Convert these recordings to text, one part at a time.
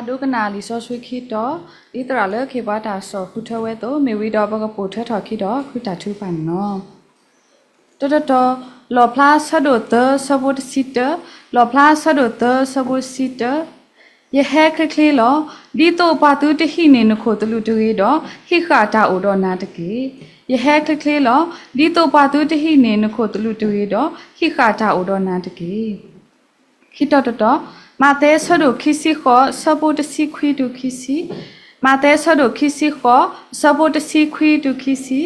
ဒိကနၣ်လံာ်စီဆှံခံတီၤ, ဒ်သရၣ်လၢခ့ပှၤတၢ်စိာ်ဃုထၢဝဲအသိး, မ့ၢ်ဝံၤဒီးပကပိာ်ထွဲထီၣ်ခံဒီး ခရံာ်တၢ်ထုကဖၣ်န့ၣ်လီၤ. တတီၤတီၤ, လီၣ်ဖျါဆၢဒိၣ်သၢဆၢဖိတဆံတၢ, လီၣ်ဖျါဆၢဒိၣ်သၢဆၢဖိတဆံတၢ, ယဟဲချ့ချ့လီၤ. ဒ်သိးပှၤသုတဟံးန့ၢ်နခိၣ်သလုးတဂ့ၤဒီး, ဟံးဃာ်တၢ်အိၣ်ဒီးနၤတက့ၢ်. ယဟဲချ့ချ့လီၤ. ဒ်သိးပှၤသုတဟံးန့ၢ်နခိၣ်သလုးတဂ့ၤဒီး, ဟံးဃာ်တၢ်အိၣ်ဒီးနၤတက့ၢ်. ခံတီၤတတီၤ, မးသဲဆၢဒိၣ်ခံဆံဃိး ဆၢဖိတဆံခွံတုၤခံဆံ, မးသဲဆၢဒိၣ်ခံဆံဃိး ဆၢဖိတဆံခွံတုၤခံဆံ,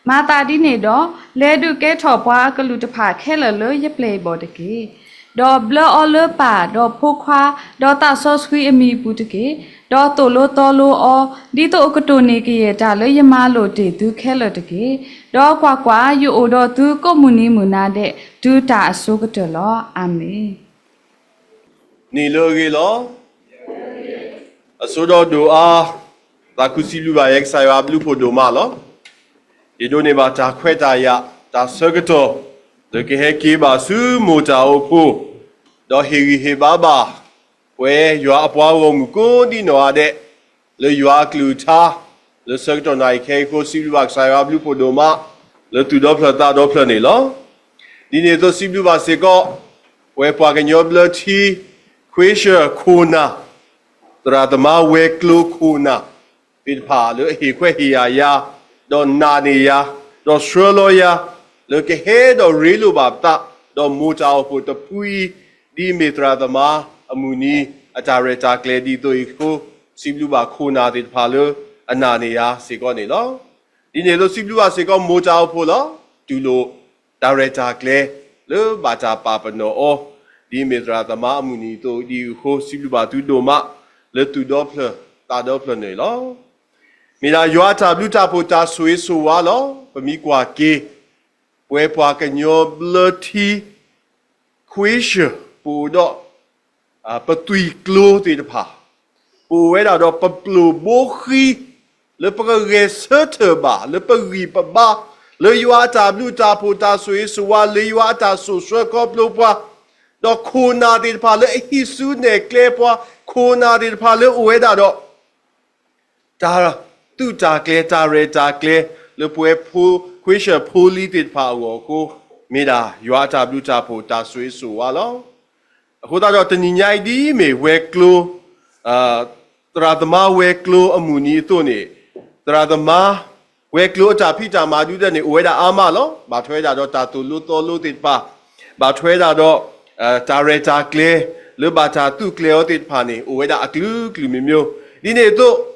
မၤသးဒ်န့ၣ်ဒီး, လဲၤဒုးကဲထီၣ်ပှၤအကလုၢ်တဖၣ်ခဲလၢာ်လၢယပျဲၢ်အဘီၣ်တက့ၢ်. ဒီးဘျၢအီၤလၢပၢ်, ဒီးဖိခွါ, ဒီးသးစီဆှံအမံၤအပူၤတက့ၢ်. ဒီးသိၣ်လိသီလိအီၤ, ဒ်သိးအကတိၢ်န့ၢ်ကယဲၢ်တၢ်လၢယမၤလိာ်တ့ၢ်သုခဲလၢာ်တက့ၢ်. ဒီးကွၢ်ကွၢ်, ယအိၣ်ဒီးသုကိးမုၢ်နံၤမုၢ်နၤဒဲး, တုၤတၢ်အစိၤကတၢၢ်လီၤ. အၤမ့ၣ်. န့ၣ်လၢအဂ့ၤလီၤ. အစိဒီးဒိၣ်အါ, သးခုစံးဘျုးဘၣ်ယဲကစၢ်ယွၤအဘျုးဖှိၣ်ဒိၣ်မးလီၤ. ယဒိးန့ၢ်ဘၣ်တၢ်ခွဲးတၢ်ယာ်, တၢ်ဆၢကတီၢ်, လၢကဟဲက့ၤဘၣ်ဆူမိၢ်တၢ်အိၣ်ဖှိၣ်, ဒီးဟ့ၣ်ဂံၢ်ဟ့ၣ်ဘါဘၣ် ပဝဲယွၤအပှၤဂီၢ်မုၢ်ကိးဒံနီၢ်ဂၤဒဲး, လၢယွၤအကလုၢ်ကထါ, လၢဆၢကတီၢ်နၢ်အံၤခဲအံၤအဃိ စံးဘျုးဘၣ်ကစၢ်ယွၤအဘျုးဖှိၣ်ဒိၣ်မး, လၢသူၣ်ဒီဖျၢၣ်သးဒီဖျၢၣ်န့ၣ်လီၤ. ဒ်န့ၣ်အသိးစံးဘျုးဘၣ်စ့ၢ်ကီး, ပဝဲပှၤကညီဘျၢထံ, ခွ့ၡၢၣ်ခိၣ်နၢ်, သရၣ်သမါဝဲၤကျိၤခိၣ်နၢ် သ့ၣ်တဖၣ်လၢအဟ့ၣ်ခွဲးဟ့ၣ်ယာ်ယၤ, ဒီးနာ်န့ၢ်ယၤ, ဒီးဆှၢလီၤယၤ, လၢကဟဲဒီးရ့လိာ်ဘၣ်ပသး, ဒီးမိၢ်တၢ်အိၣ်ဖှိၣ်တဖုအံၤ, ဒ်အမ့ၢ်သရၣ်သမါအမုၢ်နံၤအတၢ်ရဲၣ်တၢ်ကျဲၤဒ်သိးအံၤအဃိ, စံးဘျုးဘၣ်ခိၣ်နၢ်သ့ၣ်တဖၣ်လၢအနာ်န့ၢ်ယၤစ့ၢ်ကီးန့ၣ်လီၤ. ဒ်န့ၣ်အသိးစံးဘျုးဘၣ်စ့ၢ်ကီးမိၢ်တၢ်အိၣ်ဖှိၣ်လီၤ. တူၢ်လိာ်တၢ်ရဲၣ်တၢ်ကျဲၤလၢဘၣ်တၢ်ပာ်ပနီၣ်အီၤ, ဒ်အမ့ၢ်သရၣ်သမါအမုၢ်နံၤအသိးဒ်အံၤအဃိ စံးဘျုးဘၣ်သုဒိၣ်မး လၢသူၣ်ဒီဖျၢၣ်သးဒီဖျၢၣ်န့ၣ်လီၤ. မ့ၢ်ဒၣ်ယွၤအတၢ်ဘျုးတၢ်ဖှိၣ်တၢ်ဆိၣ်ဂ့ၤဆိၣ်ဝါလီၤ. ပမ့ၢ်ကွၢ်က့ၤ ပဝဲပှၤကညီဘျၢထံ ခွ့ၡၢၣ် ပအိၣ်ဒီး ပသွံၣ်ကျိၤသ့ၣ်တဖၣ်, ပအိၣ်ဝဲဒၣ်ဒီးပကျိာ်ဘိဃံ လၢပကဂဲၤဆၢထၢၣ်ဘၣ် လၢပဂံၢ်ပဘါ, လၢယွၤအတၢ်ဘျုးတၢ်ဖှိၣ်တၢ်ဆိၣ်ဂ့ၤဆိၣ်ဝါ, လၢယွၤအတၢ်စိာ်ဆှၢခီဖျိပှၤ, ဒီးခိၣ်နၢ်သ့ၣ်တဖၣ်လၢအဟံးစုနဲၣ်ကျဲပှၤ, ခိၣ်နၢ်သ့ၣ်တဖၣ်လၢအိၣ်ဝဲဒၣ်ဒီး တၢ်သူၣ်တၢ်ကျဲၤ တၢ်ရဲၣ်တၢ်ကျဲၤ လၢပဝဲဖိ ခွ့ၡၢၣ်ဖိလံၤသ့ၣ်တဖၣ်အဂီၢ်အဃိ, မ့ၢ်ဒၣ်ယွၤအတၢ်ဘျုးတၢ်ဖှိၣ်တၢ်ဆိၣ်ဂ့ၤဆိၣ်ဝါလီၤ. အဃိသတးဒီးတနံၤညါအံၤဒ်အမ့ၢ်ဝဲၤကျိၤ သရၣ်သမါဝဲၤကျိၤအမုၢ်နံၤအသိးန့ၣ်, သရၣ်သမါ ဝဲၤကျိၤအတၢ်ဖံးတၢ်မၤဒုဒၣ်န့ၣ် အိၣ်ဝဲဒၣ်အါမးလီၤ. ဘၣ်ထွဲဝဲဒၣ်ဒီးတၢ်သိၣ်လိသီလိသ့ၣ်တဖၣ်, ဘၣ်ထွဲဝဲဒၣ်ဒီး တၢ်ရဲၣ်တၢ်ကျဲၤ လၢဘၣ်တၢ်သုးကျဲၤအီၤသ့ၣ်တဖၣ်န့ၣ် အိၣ်ဝဲဒၣ်အကလုာ်ကလုာ်မ့ၢ်မ့ၢ်, ဒ်န့ၣ်အသိး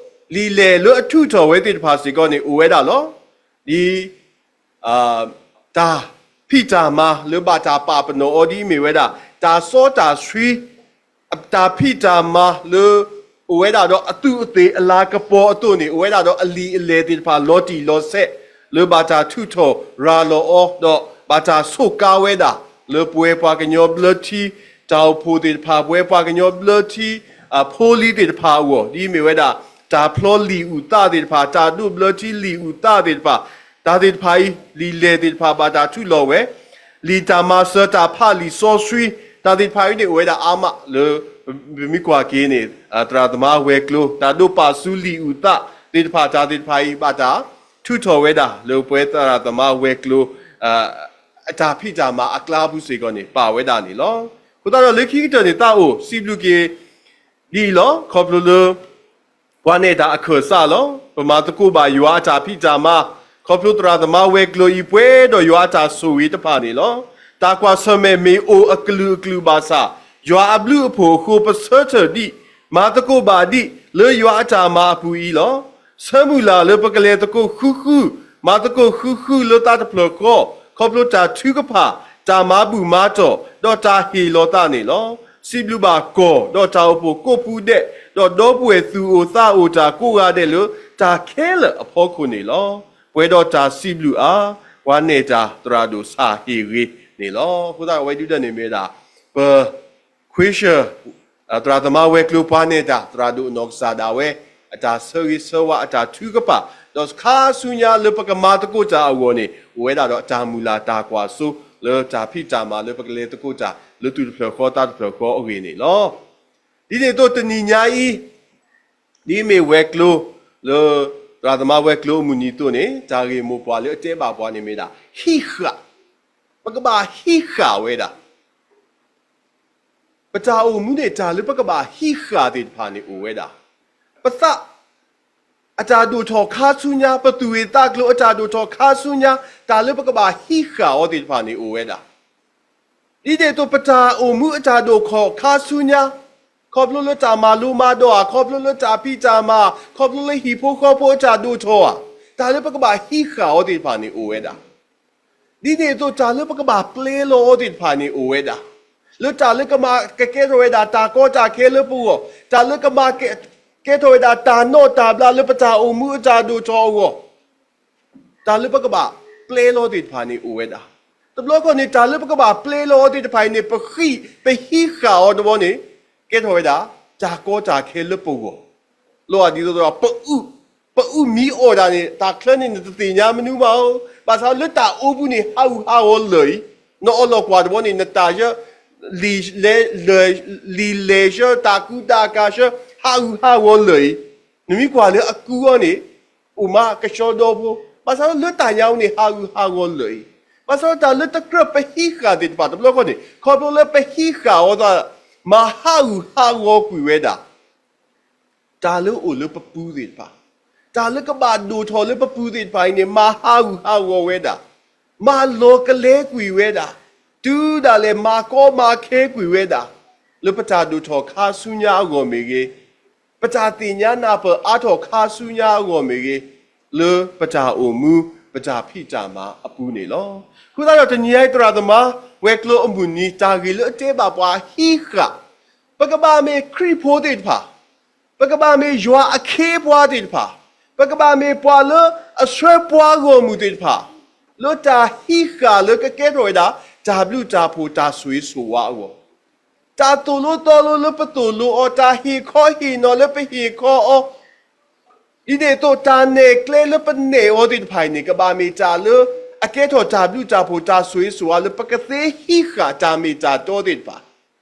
လံာ်လဲၢ်လၢအထုးထီၣ်ဝဲသ့ၣ်တဖၣ်စ့ၢ်ကီးန့ၣ် အိၣ်ဝဲဒၣ်လီၤ. ဒ် တၢ်ဖံးတၢ်မၤလၢဘၣ်တၢ်ပာ်ပနီၣ်အီၤဒ်အမ့ၢ်ဝဲဒၣ် တၢ်စီတၢ်ဆှံ တၢ်ဖံးတၢ်မၤလၢ အိၣ်ဝဲဒၣ်ဒီးအသူးအသ့ၣ်အလၤကပီၤအသိးန့ၣ် အိၣ်ဝဲဒၣ်ဒီးအလံာ်အလဲၢ်သ့ၣ်တဖၣ်လီၤတံၢ်လီၤဆဲး လၢဘၣ်တၢ်ထုးထီၣ်ရၤလီၤအီၤ ဒီးဘၣ်တၢ်ဆိးကါဝဲဒၣ် လၢပဝဲပှၤကညီဘျၢထံ တၢ်အိၣ်ဖှိၣ်သ့ၣ်တဖၣ် ပဝဲပှၤကညီဘျၢထံ ဖိလံၤသ့ၣ်တဖၣ်အဂီၢ် ဒ်အမ့ၢ်ဝဲဒၣ် တၢ်ဖျီလံာ်အုၣ်သးသ့ၣ်တဖၣ် တၢ်ဒိးဘျၢထံလံာ်အုၣ်သးသ့ၣ်တဖၣ် တၢ်သ့ၣ်တဖၣ်အံၤ လံာ်လဲၢ်သ့ၣ်တဖၣ်ဘၣ်တၢ်ထုးလီၤဝဲ လံာ်တၢ်မၤစၢၤတၢ်ဖးလံာ်စီဆှံ တၢ်သ့ၣ်တဖၣ်အံၤန့ၣ် အိၣ်ဝဲဒၣ်အါမးလၢ ပမ့ၢ်ကွၢ်က့ၤန့ၣ် သရၣ်သမါဝဲၤကျိၤ တၢ်ဒိးပာ်စုလံာ်အုၣ်သးသ့ၣ်တဖၣ် တၢ်သ့ၣ်တဖၣ်အံၤ ဘၣ်တၢ်ထုးထီၣ်ဝဲဒၣ် လၢပဝဲသရၣ်သမါဝဲၤကျိၤ အတၢ်ဖံးတၢ်မၤအကျါပူၤစ့ၢ်ကီးန့ၣ် ပာ်ဝဲဒၣ်န့ၣ်လီၤ. အဃိသတးဒီးလၢခံကတၢၢ်န့ၣ် သးအိၣ်စံးဘျုးက့ၤ ဒ်အံၤလီၤ. ခီဖျိလၢ ပှၤနဲၣ်တၢ်အခၢၣ်စးလီၤ. ပမၤသကိးဘၣ်ယွၤအတၢ်ဖံးတၢ်မၤ ခီဖျိသရၣ်သမါဝဲၤကျိၤအံၤ ပှဲၤဒီးယွၤအတၢ်ဆိၣ်ဂ့ၤတဖၣ်န့ၣ်လီၤ. တၢ်ကွၢ်ဆၢၣ်မဲာ်မ့ၢ်အိၣ်အကလုာ်ကလုာ်ဘၣ်ဆၣ် ယွၤအဘျုးအဖှိၣ်အဃိ ပဆၢထၢၣ်ဒံး မၤသကိးဘၣ်ဒံး လၢယွၤအတၢ်မၤအပူၤအံၤလီၤ. ဆၢမုၢ်လၢ်လၢပကလဲၤသကိးဃုဃု မၤသကိးဃုဃုလၢသးတဖျၢၣ်ဃီ ခီဖျိတၢ်ထုကဖၣ် တၢ်မၤဘူၣ်မၤတီၢ် ဒီးတၢ်ဟ့ၣ်လီၤသးန့ၣ်လီၤ. စံးဘျုးဘၣ်ကီၢ်ဒီးတၢ်အိၣ်ဖှိၣ်ကိးပူၤဒဲး ဒီးဒီပုၢ်ဝဲၢ်သူၣ်အိၣ်သးအိၣ်တၢ်ကိးဂၤဒဲးလၢတၢ်ခဲလၢာ်အဖီခိၣ်န့ၣ်လီၤ. ပှဲၤဒီးတၢ်စံးဘျုးအါ ပှၤနဲၣ်တၢ်သရၣ်ဒိၣ်ဆၣ်ဟ့ၣ်ဂ့ၤန့ၣ်လီၤ. အဃိသတးအဝဲဒုဒၣ်န့ၣ်မ့ၢ်ဝဲဒၣ် ပ ခွ့ၡၢၣ် သရၣ်သမါဝဲၤကျိၤပှၤနဲၣ်တၢ်သရၣ်ဒိၣ်အနီၢ်ကစၢ်ဒၣ်ဝဲ အတၢ်ဆၢဂ့ၤဆၢဝါအတၢ်ထုကဖၣ် ဒီးခါဆူညါလၢပကမၤသကိးတၢ်အဂီၢ်န့ၣ် အိၣ်ဝဲဒၣ်ဒီးတၢ်မုၢ်လၢ်တၢ်ကွၢ်စိ လၢတၢ်ဖံးတၢ်မၤလၢပကလဲၤသကိးတၢ်လၢသူၣ်တဖျၢၣ်ဃီသးတဖျၢၣ်ဃီအဂ့ၢ်န့ၣ်လီၤ. ဒ်န့ၣ်အသိးတနံၤညါအံၤ, ဒ်မ့ၢ်ဝဲၤကျိၤလၢ သရၣ်သမါဝဲၤကျိၤအမုၢ်နံၤအသိးန့ၣ်, တၢ်ဂ့ၢ်မိၢ်ပှၢ်လၢအတဲဘၣ်ပှၤန့ၣ်မ့ၢ်ဒၣ် ဟံးဃာ်, ပကဘၣ်ဟံးဃာ်ဝဲဒၣ် ပတၢ်အိၣ်မူန့ၣ် တၢ်လၢပကဘၣ်ဟံးဃာ်သ့ၣ်တဖၣ်န့ၣ်အိၣ်ဝဲဒၣ်, ပသး အတၢ်ဒိၣ်ထီၣ်ခါဆူညါ, ပသူၣ်ဂ့ၢ်သးကျိၤအတၢ်ဒိၣ်ထီၣ်ခါဆူညါ, တၢ်လၢပကဘၣ်ဟံးဃာ်အီၤသ့ၣ်တဖၣ်န့ၣ်အိၣ်ဝဲဒၣ်. ဒ်န့ၣ်အသိးပတၢ်အိၣ်မူအတၢ်ဒိၣ်ထီၣ်ခါဆူညါ, ခီဖျိလၢတၢ်မၤလိမၤဒိးဧါ, ခီဖျိလၢတၢ်ဖံးတၢ်မၤ, ခီဖျိလၢဟံၣ်ဖိဃီဖိအတၢ်ဒိၣ်ထီၣ်ဧါ, တၢ်လၢပကဘၣ်ဟံးဃာ်အီၤသ့ၣ်တဖၣ်န့ၣ်အိၣ်ဝဲဒၣ်. ဒ်န့ၣ်အသိးတၢ်လၢပကဘၣ်ပျဲလီၤအီၤသ့ၣ်တဖၣ်န့ၣ်အိၣ်ဝဲဒၣ်, လၢတၢ်လၢကမၤကကဲထီၣ်ဝဲဒၣ်တၢ်ကီတၢ်ခဲလၢပဂီၢ်, တၢ်လၢကမၤကဲထီၣ်ဝဲဒၣ် တၢ်နီၣ်တၢ်ဘျးလၢပတၢ်အိၣ်မူအတၢ်ဒိၣ်ထီၣ်အဂီၢ်, တၢ်လၢပကဘၣ်ပျဲလီၤသ့ၣ်တဖၣ်န့ၣ်အိၣ်ဝဲဒၣ်. တဘျီခီန့ၣ် တၢ်လၢပကဘၣ်ပျဲလီၤအီၤသ့ၣ်တဖၣ်အံၤန့ၣ် ပဃံ, ပဟံးဃာ်အီၤတဘျီန့ၣ်, ကဲထီၣ်ဝဲဒၣ် တၢ်ကီတၢ်ခဲလၢပဂီၢ်, လီၤဒ်သိးဒီး ပအုၣ်မံအီၣ်တၢ်န့ၣ် တၢ်ချၢန့ၣ်နတသ့ၣ်ညါမနုၤမးဧိၤ, ဘၣ်ဆၣ်လၢတၢ်အိပူၤန့ၣ် ဟးဂူာ်ဟးဂီၤလၢာ်အံၤ, နအီလီၤကွၢ်တဘျီန့ၣ် နတၢ်ဆၢ လံာ်လဲၢ်ဆၢ တၢ်ကူတၢ်ကၤဆၢ ဟးဂူာ်ဟးဂီၤလၢာ်အံၤ, နမ့ၢ်ကွၢ်လၢအကူအီၤန့ၣ် အိၣ်မးကဆှီဒီဖိ, ဘၣ်ဆၣ်လၢတၢ်ညါအံၤန့ၣ် ဟးဂူာ်ဟးဂီၤလၢာ်အံၤ, ဘၣ်ဆၣ်လၢတၢ်လၢတကြၢးပဟံးဃာ်သ့ၣ်တဖၣ် တဘျီခီန့ၣ် ခီဖျိလၢပဟံးဃာ်အီၤသး မၤဟးဂူာ်ဟးဂီၤကွံာ်ဝဲဒၣ် တၢ်လၢအိၣ်လၢပပူၤသ့ၣ်တဖၣ်, တၢ်လၢကဘၣ်ဒိၣ်ထီၣ်လၢပပူၤသ့ၣ်တဖၣ်အံၤန့ၣ် မၤဟးဂူာ်ဟးဂီၤဝဲဒၣ်, မၤလီၤကလဲကွံာ်ဝဲဒၣ်, တုၤဒၣ်လဲာ်မၤကီမၤခဲကွံာ်ဝဲဒၣ်, လၢပတၢ်ဒိၣ်ထီၣ်ခါဆူညါအဂီၢ်မ့ၢ်ဂ့ၤ, ပတၢ်သ့ၣ်ညါနၢ်ပၢၢ်အါထီၣ်ခါဆူညါအဂီၢ်မ့ၢ်ဂ့ၤ, လၢပတၢ်အိၣ်မူ ပတၢ်ဖံးတၢ်မၤအပူၤန့ၣ်လီၤ. အဃိသတးဒီးတနံၤညါအံၤသရၣ်သမါ ဝဲၤကျိၤအမုၢ်နံၤ တၢ်ဂ့ၢ်လၢအတဲဘၣ်ပှၤဟံးဃာ်, ပကဘၣ်မ့ၢ်ခရံာ်ဖိသ့ၣ်တဖၣ်, ပကဘၣ်မ့ၢ်ယွၤအခ့အပှၤသ့ၣ်တဖၣ်, ပကဘၣ်မ့ၢ်ပှၤလၢအဆှၢပှၤဂီၢ်မုၢ်သ့ၣ်တဖၣ်, လၢတၢ်ဟံးဃာ်လၢကကဲထီၣ်ဝဲဒၣ် တၢ်ဘျုးတၢ်ဖှိၣ်တၢ်ဆိၣ်ဂ့ၤဆိၣ်ဝါအဂီၢ်, တၢ်သိၣ်လိသီလိလၢပသိၣ်လိအီၤ, တၢ်ဟ့ၣ်ခီဟ့ၣ်နီၤလၢပဟ့ၣ်ခီအီၤ, ဒ်န့ၣ်အသိး တၢ်နဲၣ်ကျဲလၢပနဲၣ်အီၤသ့ၣ်တဖၣ်အံၤန့ၣ် ကဘၣ်မ့ၢ်တၢ်လၢအကဲထီၣ်တၢ်ဘျုးတၢ်ဖှိၣ်တၢ်ဆိၣ်ဂ့ၤဆိၣ်ဝါလၢပကသ့ဟံးဃာ်တၢ်မ့ၢ်တၢ်တီသ့ၣ်တဖၣ်,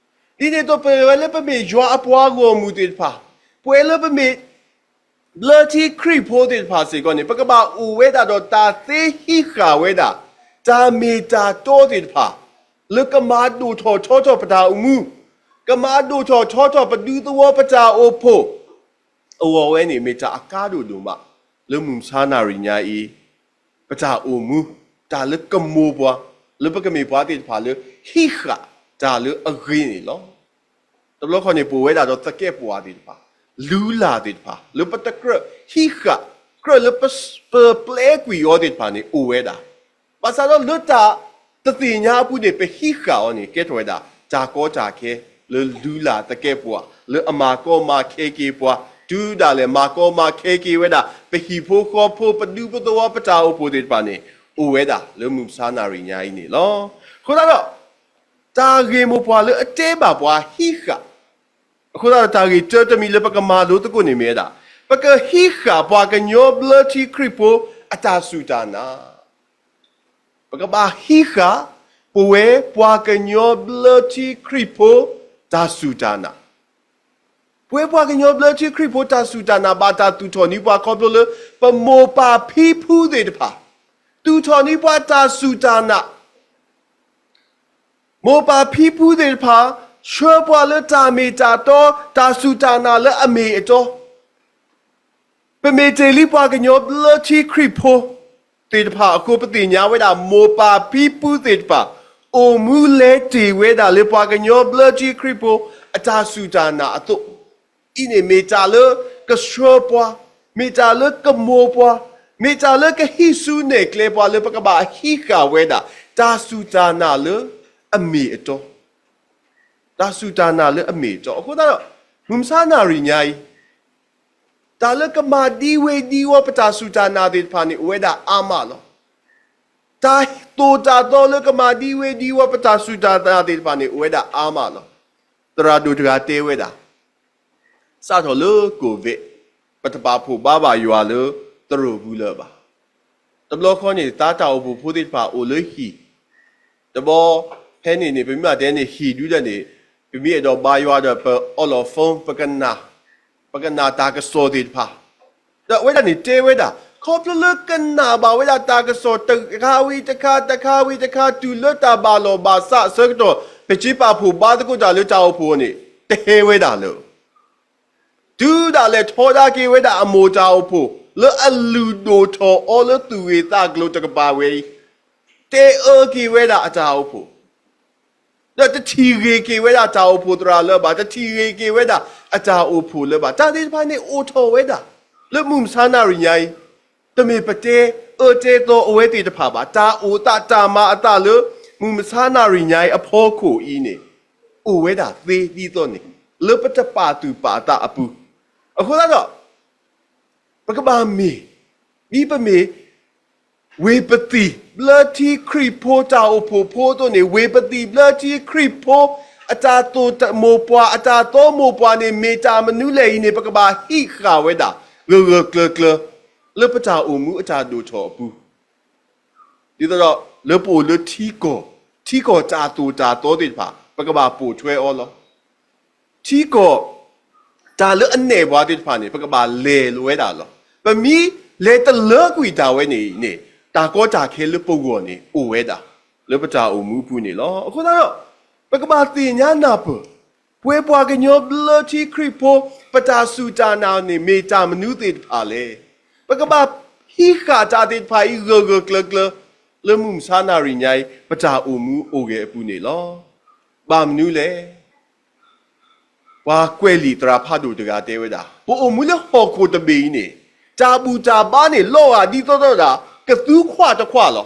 ဒ်န့ၣ်အသိး ပဝဲလၢပမ့ၢ်ယွၤအပှၤဂီၢ်မုၢ်သ့ၣ်တဖၣ်, ပဝဲလၢပမ့ၢ် ဘျၢထံခရံာ်ဖိသ့ၣ်တဖၣ်စ့ၢ်ကီးန့ၣ် ပကဘၣ်အိၣ်ဝဲဒၣ်ဒီးတၢ်သ့ဟံးဃာ်ဝဲဒၣ် တၢ်မ့ၢ်တၢ်တီသ့ၣ်တဖၣ် လၢကမၤဒိၣ်ထီၣ်ထီထီၣ်ပတၢ်အိၣ်မူ, ကမၤဒိၣ်ထီၣ်ထီထီၣ်ပဒူသဝီပတၢ်အိၣ်ဖှိၣ် အဂီၢ်ဝဲန့ၣ် မ့ၢ်တၢ်အကါဒိၣ်ဒိၣ်မး လၢမုၢ်မဆါနၣ်ရံၣ်ညါအံၤ ပတၢ်အိၣ်မူ, တၢ်လၢကမိၢ်ပှၤ, လၢပကမ့ၢ်ပှၤသ့ၣ်တဖၣ်လၢဟံးဃာ်တၢ်လၢအဂ့ၤန့ၣ်လီၤ. တဘျီခီန့ၣ် ပအိၣ်ဝဲဒၣ်ဒီးသကဲးပဝးသ့ၣ်တဖၣ်, လုၢ်လၢ်သ့ၣ်တဖၣ်, လၢပတကြၢးဟံးဃာ်, ကြၢးလၢပပျဲကွံာ်အီၤသ့ၣ်တဖၣ်န့ၣ် အိၣ်ဝဲဒၣ်. ဘၣ်ဆၣ်ဒီးလၢတၢ်တသ့ၣ်ညါအပူၤန့ၣ် ပဟံးဃာ်အီၤန့ၣ် ကဲထီၣ်ဝဲဒၣ် တၢ်ကီတၢ်ခဲ လၢလုၢ်လၢ်သကဲးပဝး, လၢအမၤကီမၤခဲက့ၤပှၤ, တုၤဒၣ်လဲာ်မၤကီမၤခဲက့ၤဝဲဒၣ် ပဟံၣ်ဖိဃီဖိ ပဒူပသဝီ ပတၢ်အိၣ်ဖှိၣ်သ့ၣ်တဖၣ်န့ၣ် အိၣ်ဝဲဒၣ်လၢမုၢ်မဆါနၣ်ရံၣ်ညါအံၤန့ၣ်လီၤ. အဃိသတးဒီး တၢ်ဂ့ၢ်မိၢ်ပှၢ်လၢအတဲဘၣ်ပှၤဟံးဃာ်, အဃိသတးဒီးတၢ်ဂ့ၢ်တၢတမံၤလၢပကမၤလိသကိးန့ၣ်မ့ၢ်ဝဲဒၣ် ပကဟံးဃာ်ပှၤကညီဘျၢထံခရံာ်ဖိအတၢ်စူၢ်တၢ်နာ် ပကဘၣ်ဟံးဃာ် ပဝဲပှၤကညီဘျၢထံခရံာ်ဖိတၢ်စူၢ်တၢ်နာ်, ပဝဲပှၤကညီဘျၢထံခရံာ်ဖိတၢ်စူၢ်တၢ်နာ် ဘၣ်တၢ်သူၣ်ထီၣ်န့ၢ်ပှၤခီဖျိလၢ ပမိၢ်ပၢ်ဖံဖုသ့ၣ်တဖၣ် သူၣ်ထီၣ်န့ၢ်ပှၤတၢ်စူၢ်တၢ်နာ် မိၢ်ပၢ်ဖံဖုသ့ၣ်တဖၣ် ဆှၢပှၤလၢတၢ်မ့ၢ်တၢ်တီ တၢ်စူၢ်တၢ်နာ်လၢအမ့ၢ်အတီ, ပမ့ၢ်တ့ၢ်လံပှၤကညီဘျၢထံခရံာ်ဖိသ့ၣ်တဖၣ်အဃိ ပသ့ၣ်ညါဝဲဒၣ်မိၢ်ပၢ်ဖံဖုသ့ၣ်တဖၣ် အိၣ်မူလဲၤတ့ၢ်ဝဲဒၣ်လၢပှၤကညီဘျၢထံခရံာ်ဖိအတၢ်စူၢ်တၢ်နာ်အသိး, အံၤန့ၣ်မ့ၢ်တၢ်လၢကဆှၢပှၤ, မ့ၢ်တၢ်လၢကမိၢ်ပှၤ, မ့ၢ်တၢ်လၢကဟံးစုနဲၣ်ကျဲပှၤလၢပကဘၣ်ဟံးဃာ်ဝဲဒၣ် တၢ်စူၢ်တၢ်နာ်လၢအမ့ၢ်အတီ တၢ်စူၢ်တၢ်နာ်လၢအမ့ၢ်အတီ. အဃိသတးဒီး မုၢ်မဆါနၣ်ရံၣ်ညါအံၤ တၢ်လၢကမၤဒံဝ့ၤဒံဝီၤပတၢ်စူၢ်တၢ်နာ်သ့ၣ်တဖၣ်န့ၣ် အိၣ်ဝဲဒၣ်အါမးလီၤ. တၢ်သိၣ်တၢ်သီလၢကမၤဒံဝ့ၤဒံဝီၤပတၢ်စူၢ်တၢ်နာ်သ့ၣ်တဖၣ်န့ၣ် အိၣ်ဝဲဒၣ်အါမးလီၤ. သရၣ်ဒိၣ်တဂၤတဲဝဲဒၣ် စးထီၣ်လၢ COVID ပတပာ်ဖှိၣ်ဘါဘၣ်ယွၤလၢသရိာ်ပူၤလၢၤဘၣ်. တဘျီဃီန့ၣ် သးတၢ်အိၣ်ဖှိၣ်ဖိသ့ၣ်တဖၣ်အိၣ်လၢဟံၣ်, တဘျီဖဲန့ၣ်န့ၣ် ပမ့ၢ်တဲန့ၣ် ဟံၣ်ဒုဒၣ်န့ၣ် ပမ့ၢ်အဲၣ်ဒိးဘါယွၤဒီး ပအီလီၤ phone, ပကနၣ်တၢ်ကစီၣ်သ့ၣ်တဖၣ်, ဒီးအဝဲဒၣ်န့ၣ်တဲဝဲဒၣ် ခီဖျိလၢကနၣ်ဘၣ်ဝဲဒၣ်တၢ်ကစီၣ်တဂၤဝံၤတခါ တခါဝံၤတခါ တုၤလၢတၢ်ဘၣ်လီၢ်ဘၣ်စးအဆၢကတီၢ် ပစ့ပာ်ဖှိၣ်ဘါသကိးတၢ်လၢတၢ်အိၣ်ဖှိၣ်န့ၣ် တဟဲဝဲဒၣ်လၢ တုၤဒၣ်လဲာ်ထီဒါက့ၤဝဲဒၣ်အမိၢ်တၢ်အိၣ်ဖှိၣ် လၢအလုၢ်ဒိၣ်ထီၣ်အီၤလၢသူၣ်ဂ့ၢ်သးကျိၤတကပၤဝဲအံၤ, တဲအၢက့ၤဝဲဒၣ်အတၢ်အိၣ်ဖှိၣ်, ဒီးတထံၣ်ဂ့ၤက့ၤဝဲဒၣ်တၢ်အိၣ်ဖှိၣ်သရၣ်လၢၤဘၣ်, တထံၣ်ဂ့ၤက့ၤဝဲဒၣ်အတၢ်အိၣ်ဖှိၣ်လၢၤဘၣ်. တၢ်သ့ၣ်တဖၣ်န့ၣ်အိၣ်ထီၣ်ဝဲဒၣ် လၢမုၢ်မဆါနၣ်ရံၣ်ညါအံၤ, တမ့ၢ်ပတဲအၢတဲသီအဝဲသ့ၣ်တဖၣ်ဘၣ်. တၢ်အိၣ်သးတၢ်မၤအသးလၢ မုၢ်မဆါနၣ်ရံၣ်ညါအံၤအဖီခိၣ်အံၤန့ၣ် အိၣ်ဝဲဒၣ်သ့ဒ်သိးန့ၣ် လၢပတပာ်သူၣ်ပာ်သးအပူၤ, အဃိသတးဒီး ပကဘၣ်မ့ၢ် ဒ်ပမ့ၢ် ဝ့ၢ်ပသံၣ်ဘျၢထံခရံာ်ဖိတၢ်အိၣ်ဖှိၣ်ဖိအသိးန့ၣ်, ဝ့ၢ်ပသံၣ်ဘျၢထံခရံာ်ဖိ အတၢ်သိၣ်မိၢ်ပှၢ် အတၢ်သီမိၢ်ပှၢ်န့ၣ် မ့ၢ်တၢ်မနုၤလဲၣ်အံၤန့ၣ် ပကဘၣ်ဟံးဃာ်ဝဲဒၣ် ဂၢၢ်ဂၢၢ်ကျၢၤကျၢၤ လၢပတၢ်အိၣ်မူအတၢ်ဒိၣ်ထီၣ်အပူၤ, ဒ်သိးဒီး လၢပအိၣ်လၢထံကီၢ်, ထံကီၢ်တၢ်သိၣ်တၢ်သီသ့ၣ်တဖၣ် ပကဘၣ်ပိာ်ထွဲအီၤလီၤ. ထံကီၢ် တၢ်လၢအနဲၣ်ပှၤသ့ၣ်တဖၣ်န့ၣ် ပကဘၣ်လဲၤဝဲဒၣ်လီၤ. ပမ့ၢ်လဲၤတလၢကွံာ်တၢ်ဝဲန့ၣ်န့ၣ် တၢ်ကီတၢ်ခဲလၢပဂီၢ်န့ၣ် အိၣ်ဝဲဒၣ် လၢပတၢ်အိၣ်မူအပူၤန့ၣ်လီၤ. အဃိသတးဒီး ပကဘၣ်သ့ၣ်ညါနၢ်ပၢၢ် ပဝဲပှၤကညီဘျၢထံခရံာ်ဖိ ပတၢ်စူၢ်တၢ်နာ်န့ၣ် မ့ၢ်တၢ်မနုၤသ့ၣ်တဖၣ်လဲၣ်. ပကဘၣ်ဟံးဃာ်တၢ်သ့ၣ်တဖၣ်အံၤ ဂၢၢ်ဂၢၢ်ကျၢၤကျၢၤ လၢမုၢ်မဆါနၣ်ရံၣ်ညါအံၤ ပတၢ်အိၣ်မူအိၣ်ဂဲၤအပူၤန့ၣ်လီၤ. ဘၣ်မနုၤလဲၣ်. ပှၤကွဲးလံာ်သရၣ်ဖးဒိၣ်တဂၤတဲဝဲဒၣ်, ပအိၣ်မူလၢဟီၣ်ခိၣ်တဘ့ၣ်အံၤန့ၣ် တၢ်ဘူၣ်တၢ်ဘါန့ၣ် လီၤဂာ်ဒ်သိးသိးဒၣ် ကသူခွးတခွးလီၤ.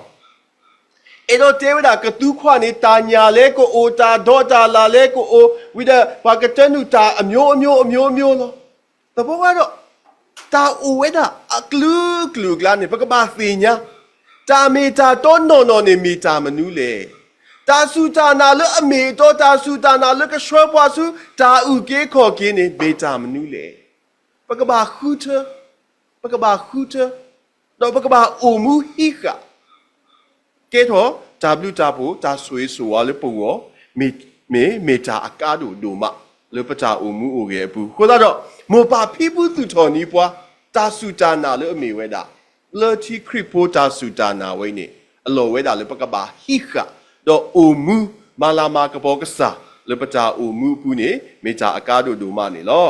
အဲၣ်ဒိးတဲဝဲဒၣ် ကသူခွးန့ၣ် တၢ်ညၣ်လဲကအိၣ်, တၢ်ဒီးတၢ်လၣ်လဲကအိၣ်, ဝံၤဒီးပှၤကတၢၢ်နုာ်တၢ်အမျိုးမျိုး အမျိုးမျိုး လီၤ. သဘောကတော့ တၢ်အိၣ်ဝဲဒၣ်အကလုာ်ကလုာ်အကျါန့ၣ် ပကဘၣ်သ့ၣ်ညါ တၢ်မ့ၢ်တၢ်တီနီၢ်နီၢ်န့ၣ် မ့ၢ်တၢ်မနုၤလဲၣ်. တၢ်စူၢ်တၢ်နာ်လၢအမ့ၢ်အတီ, တၢ်စူၢ်တၢ်နာ်လၢကဆှၢပှၤဆူ တၢ်အုၣ်က့ၤခီၣ်က့ၤန့ၣ် မ့ၢ်တၢ်မနုၤလဲၣ်. ပကဘၣ်ဃုထၢ, ပကဘၣ်ဃုထၢ, ဒီးပကဘၣ်အိၣ်မူဟံးဃာ် ကဲထီၣ်တၢ်ဘျုးတၢ်ဖှိၣ် တၢ်ဆိၣ်ဂ့ၤဆိၣ်ဝါလၢပဂီၢ် မ့ၢ်, မ့ၢ်, မ့ၢ်တၢ်အကါဒိၣ်ဒိၣ်မး လၢပတၢ်အိၣ်မူအိၣ်ဂဲၤအပူၤ. အဃိသတးဒီး မိၢ်ပၢ်ဖံဖုသူၣ်ထီၣ်န့ၢ်ပှၤ တၢ်စူၢ်တၢ်နာ်လၢအမ့ၢ်ဝဲဒၣ် လၢထံခရံာ်ဖိတၢ်စူၢ်တၢ်နာ်ဝဲအံၤန့ၣ် အလီၢ်ဝဲဒၣ်လၢပကဘၣ်ဟံးဃာ် ဒီးအိၣ်မူမၤလၤမၤကပီၤကစၢ် လၢပတၢ်အိၣ်မူအပူၤန့ၣ် မ့ၢ်တၢ်အကါဒိၣ်ဒိၣ်မးန့ၣ်လီၤ.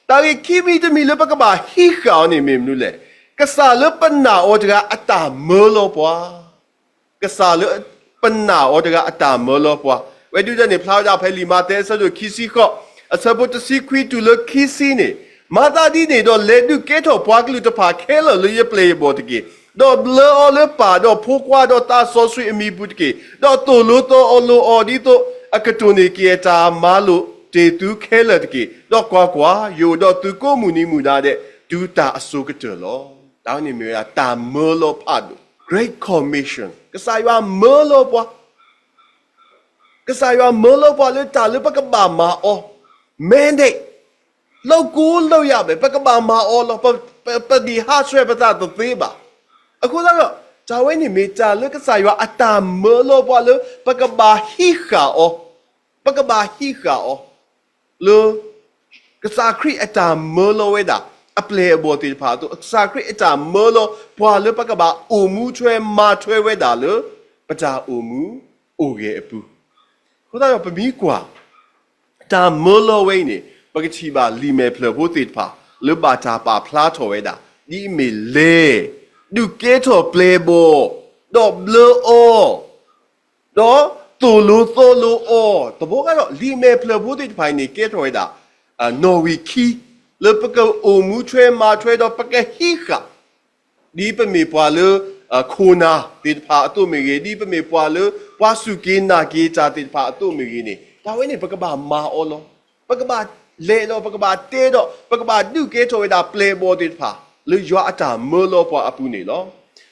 တၢ်ဂ့ၢ်ခံမံၤတမံၤလၢပကဘၣ်ဟံးဃာ်အီၤန့ၣ်မ့ၢ်မနုၤလဲၣ်. ကစၢ်လၢပနာ်အီၤတဂၤအတၢ်မၢလီၤပှၤ ကစၢ်လၢပနာ်အီၤတဂၤအတၢ်မၢလီၤပှၤ. ဝဲဒုးဒဲးန့ၣ် ဖျါဝဲဒၣ်ဖဲလံာ်မးသဲအဆၢဒိၣ်ခံဆံဃိး အဆၢဖိတဆံခွံတုၤလၢခံဆံန့ၣ်, မၤသးဒ်န့ၣ်ဒီး လဲၤဒုးကဲထီၣ်ပှၤကလုာ်တဖၣ်ခဲလၢာ်လၢယပျဲၢ်ယဘီၣ်တက့ၢ်. ဒီးဘျၢအီၤလၢပၢ်ဒီးဖိခွါဒီးသးစီဆှံအမံၤပူၤတက့ၢ်. ဒီးသိၣ်လိသီအီၤလိာ်အီၤဒ်သိး အကတိၢ်န့ၢ်က့ၤအတၢ်မၤလိာ်တ့ၢ်သုခဲလၢာ်တက့ၢ်. ဒီးကွၢ်ကွၢ်, ယအိၣ်ဒီးသုကိးမုၢ်နံၤမုၢ်နၤဒဲး တုၤတၢ်အစိၤကတၢၢ်လီၤ. တၢ်ဝဲန့ၣ်မ့ၢ်ဝဲဒၣ်တၢ်မၢလီၤဖးဒိၣ် Great Commission ကစၢ်ယွၤမၢလီၤပှၤ ကစၢ်ယွၤမၢလီၤပှၤလၢတၢ်လၢပကဘၣ်မၤအီၤ mandate လုပ်ကိုလုပ်ရမယ် ပကဘၣ်မၤအီၤလီၤ. ပ, ပ, ပဒံးဟးဆှဲးပသးတသ့ဘၣ်. အဃိသတးဒီး တၢ်ဝဲန့ၣ်မ့ၢ်တၢ်လၢကစၢ်ယွၤအတၢ်မၢလီၤပှၤလၢ ပကဘၣ်ဟံးဃာ်အီၤ, ပကဘၣ်ဟံးဃာ်အီၤ လၢ ကစၢ်ခရံာ်အတၢ်မၢလီၤဝဲဒၣ် အပျဲၢ်အဘီၣ်သ့ၣ်တဖၣ်အသိး, ကစၢ်ခရံာ်အတၢ်မၢလီၤပှၤလၢပကဘၣ်အိၣ်မူထွဲမၤထွဲဝဲဒၣ်လၢ ပတၢ်အိၣ်မူအိၣ်ဂဲၤအပူၤ. အဃိသတးဒီးပမ့ၢ်ကွၢ် တၢ်မၢလီၤဝဲအံၤန့ၣ် ပကထံၣ်ဘၣ်လံာ်မဲာ်ဖျၢၣ်ဖိသ့ၣ်တဖၣ် လၢဘၣ်တၢ်ပာ်ဖျါထီၣ်ဝဲဒၣ် ဒ်အမ့ၢ်လဲၤ ဒုးကဲထီၣ်ပျဲၢ်ဘီၣ် ဒီးဘျၢအီၤ ဒီးသိၣ်လိသီလိအီၤ, သဘောကတော့ လံာ်မဲာ်ဖျၢၣ်ဖိသ့ၣ်တဖၣ်အံၤန့ၣ် ကဲထီၣ်ဝဲဒၣ် နီၣ်ဝံာ်ခံ လၢပကအိၣ်မူထွဲမၤထွဲဒီးပကဟံးဃာ် ဒ်ပမ့ၢ်ပှၤလၢ ခိၣ်နၢ်သ့ၣ်တဖၣ်အသိးမ့ၢ်ဂ့ၤ, ဒ်ပမ့ၢ်ပှၤလၢ ပှၤစူၢ်က့ၤနာ်က့ၤတၢ်သ့ၣ်တဖၣ်အသိးမ့ၢ်ဂ့ၤန့ၣ် တၢ်ဝဲန့ၣ်ပကဘၣ်မၤအီၤလီၤ. ပကဘၣ်လဲၤဒီး ပကဘၣ်တဲဒီး ပကဘၣ်ဒုးကဲထီၣ်ဝဲဒၣ်ပျဲၢ်ဘီၣ်သ့ၣ်တဖၣ် လၢယွၤအတၢ်မၢလီၤပှၤအပူၤန့ၣ်လီၤ.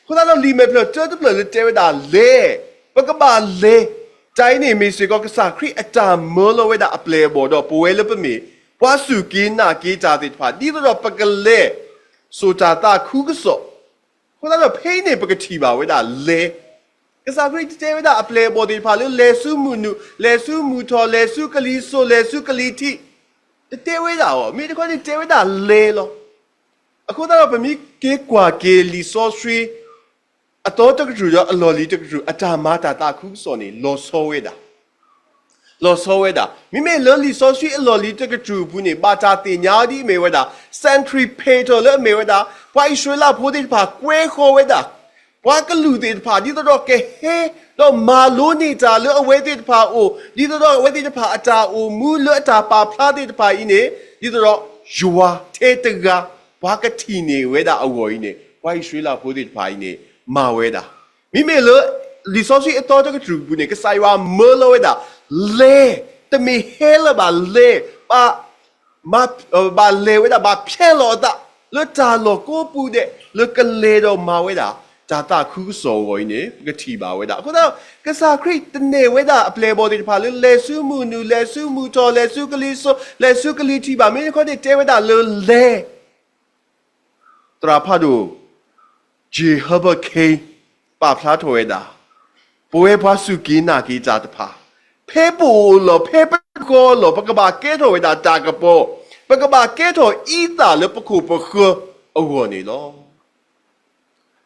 အဃိသတးဒီးလံာ်မဲာ်ဖျၢၣ်တၢတဖျၢၣ်လၢတဲဝဲဒၣ်လဲၤ, ပကဘၣ်လဲၤ, တၢ်အံၤန့ၣ်မ့ၢ်စ့ၢ်ကီးကစၢ်ခရံာ်အတၢ်မၢလီၤဝဲဒၣ်အပျဲၢ်အဘီၣ်ဒီး ပဝဲလၢပမ့ၢ် ပှၤစူၢ်က့ၤနာ်က့ၤတၢ်သ့ၣ်တဖၣ် ဒ်သိးဒီးပကလဲၤ စိာ်တၢ်သးခုကစီၣ်. အဃိသတးဒီးဖဲအံၤန့ၣ် ပကထံၣ်ဘၣ်ဝဲဒၣ်လဲၤ ကစၢ်ခရံာ်တတဲဝဲဒၣ်အပျဲၢ်အဘီၣ်သ့ၣ်တဖၣ်လၢလဲၤဆူမုၢ်နုာ်, လဲၤဆူမုၢ်ထီၣ်, လဲၤဆူကလံၤစိး, လဲၤဆူကလံၤထံး, တတဲဝဲဒၣ်အီၤ. မ့ၢ်တခီန့ၣ်တဲဝဲဒၣ်လဲၤလီၤ. အဃိသတးဒီးပမ့ၢ်က့ၤကွၢ်က့ၤလံာ်စီဆှံ အသီတကတြူၢ်ဒီးအလီၢ်လံၤတကတြူၢ် အတၢ်မၤတၢ်သးခုကစီၣ်န့ၣ် လီၤဆီဝဲဒၣ် လီၤဆီဝဲဒၣ်. မ့မ့ၢ်လၢလံာ်စီဆှံအလီၢ်လံၤတကတြူၢ်အပူၤန့ၣ် ဘၣ်တၢ်သ့ၣ်ညါဒ်အမ့ၢ်ဝဲဒၣ် centripetal လၢအမ့ၢ်ဝဲဒၣ် ပှၤအံၣ်စရ့လးဖိသ့ၣ်တဖၣ်ကွဲဃီၤဝဲဒၣ် ပှၤကလုာ်သ့ၣ်တဖၣ် ဒ်သိးဒီးကဟဲ ဒီးမၤလိန့ၢ်တၢ်လၢအဝဲသ့ၣ်တဖၣ်အအိၣ် ဒ်သိးဒီးအဝဲသ့ၣ်တဖၣ်အတၢ်အိၣ်မူလၢအတၢ်ပာ်ဖျါသ့ၣ်တဖၣ်အံၤန့ၣ် ဒ်သိးဒီးယွၤထဲတဂၤ ပှၤကထံၣ်န့ၢ်ဝဲဒၣ်အဂီၢ်အံၤန့ၣ် ပှၤအံၣ်စရ့လးဖိသ့ၣ်တဖၣ်အံၤန့ၣ် မၤဝဲဒၣ်. မ့မ့ၢ်လၢ လံာ်စီဆှံအသီတကတြူၢ်အပူၤန့ၣ် ကစၢ်ယွၤမၢလီၤဝဲဒၣ် လဲၤ တမ့ၢ်ဟဲလၢၤဘၣ် လဲၤ ဘၣ် ဘၣ်လဲၤဝဲဒၣ် ဘၣ်ဖျဲလီၤအသး လၢတၢ်လီၢ်ကိးပူၤဒဲး လၢကလဲၤဒီးမၤဝဲဒၣ် တၢ်သးခုကစီၣ်အဂီၢ်အံၤန့ၣ် ပကထံၣ်ဘၣ်ဝဲဒၣ်. အဃိသတး ကစၢ်ခရံာ်တနဲၣ်ဝဲဒၣ်အပျဲၢ်အဘီၣ်သ့ၣ်တဖၣ်လၢ လဲၤဆူမုၢ်နုာ်, လဲၤဆူမုၢ်ထီၣ်, လဲၤဆူကလံၤစိး, လဲၤဆူကလံၤထံးဘၣ်. မ့ၢ်တခီန့ၣ်တဲဝဲဒၣ်လၢလဲၤ သရၣ်ဖးဒိၣ် J Herbert Kay ပာ်ဖျါထီၣ်ဝဲဒၣ် ပဝဲပှၤစူၢ်က့ၤနာ်က့ၤတၢ်တဖၣ် ဖဲပအိၣ်အလီၢ် ဖဲပဃီအလီၢ် ပကဘၣ်ကဲထီၣ်ဝဲဒၣ်တၢ်ကပီၤ, ပကဘၣ်ကဲထီၣ်အံသၣ်လၢပခိၣ်ပဃၢၤအဂီၢ်န့ၣ်လီၤ.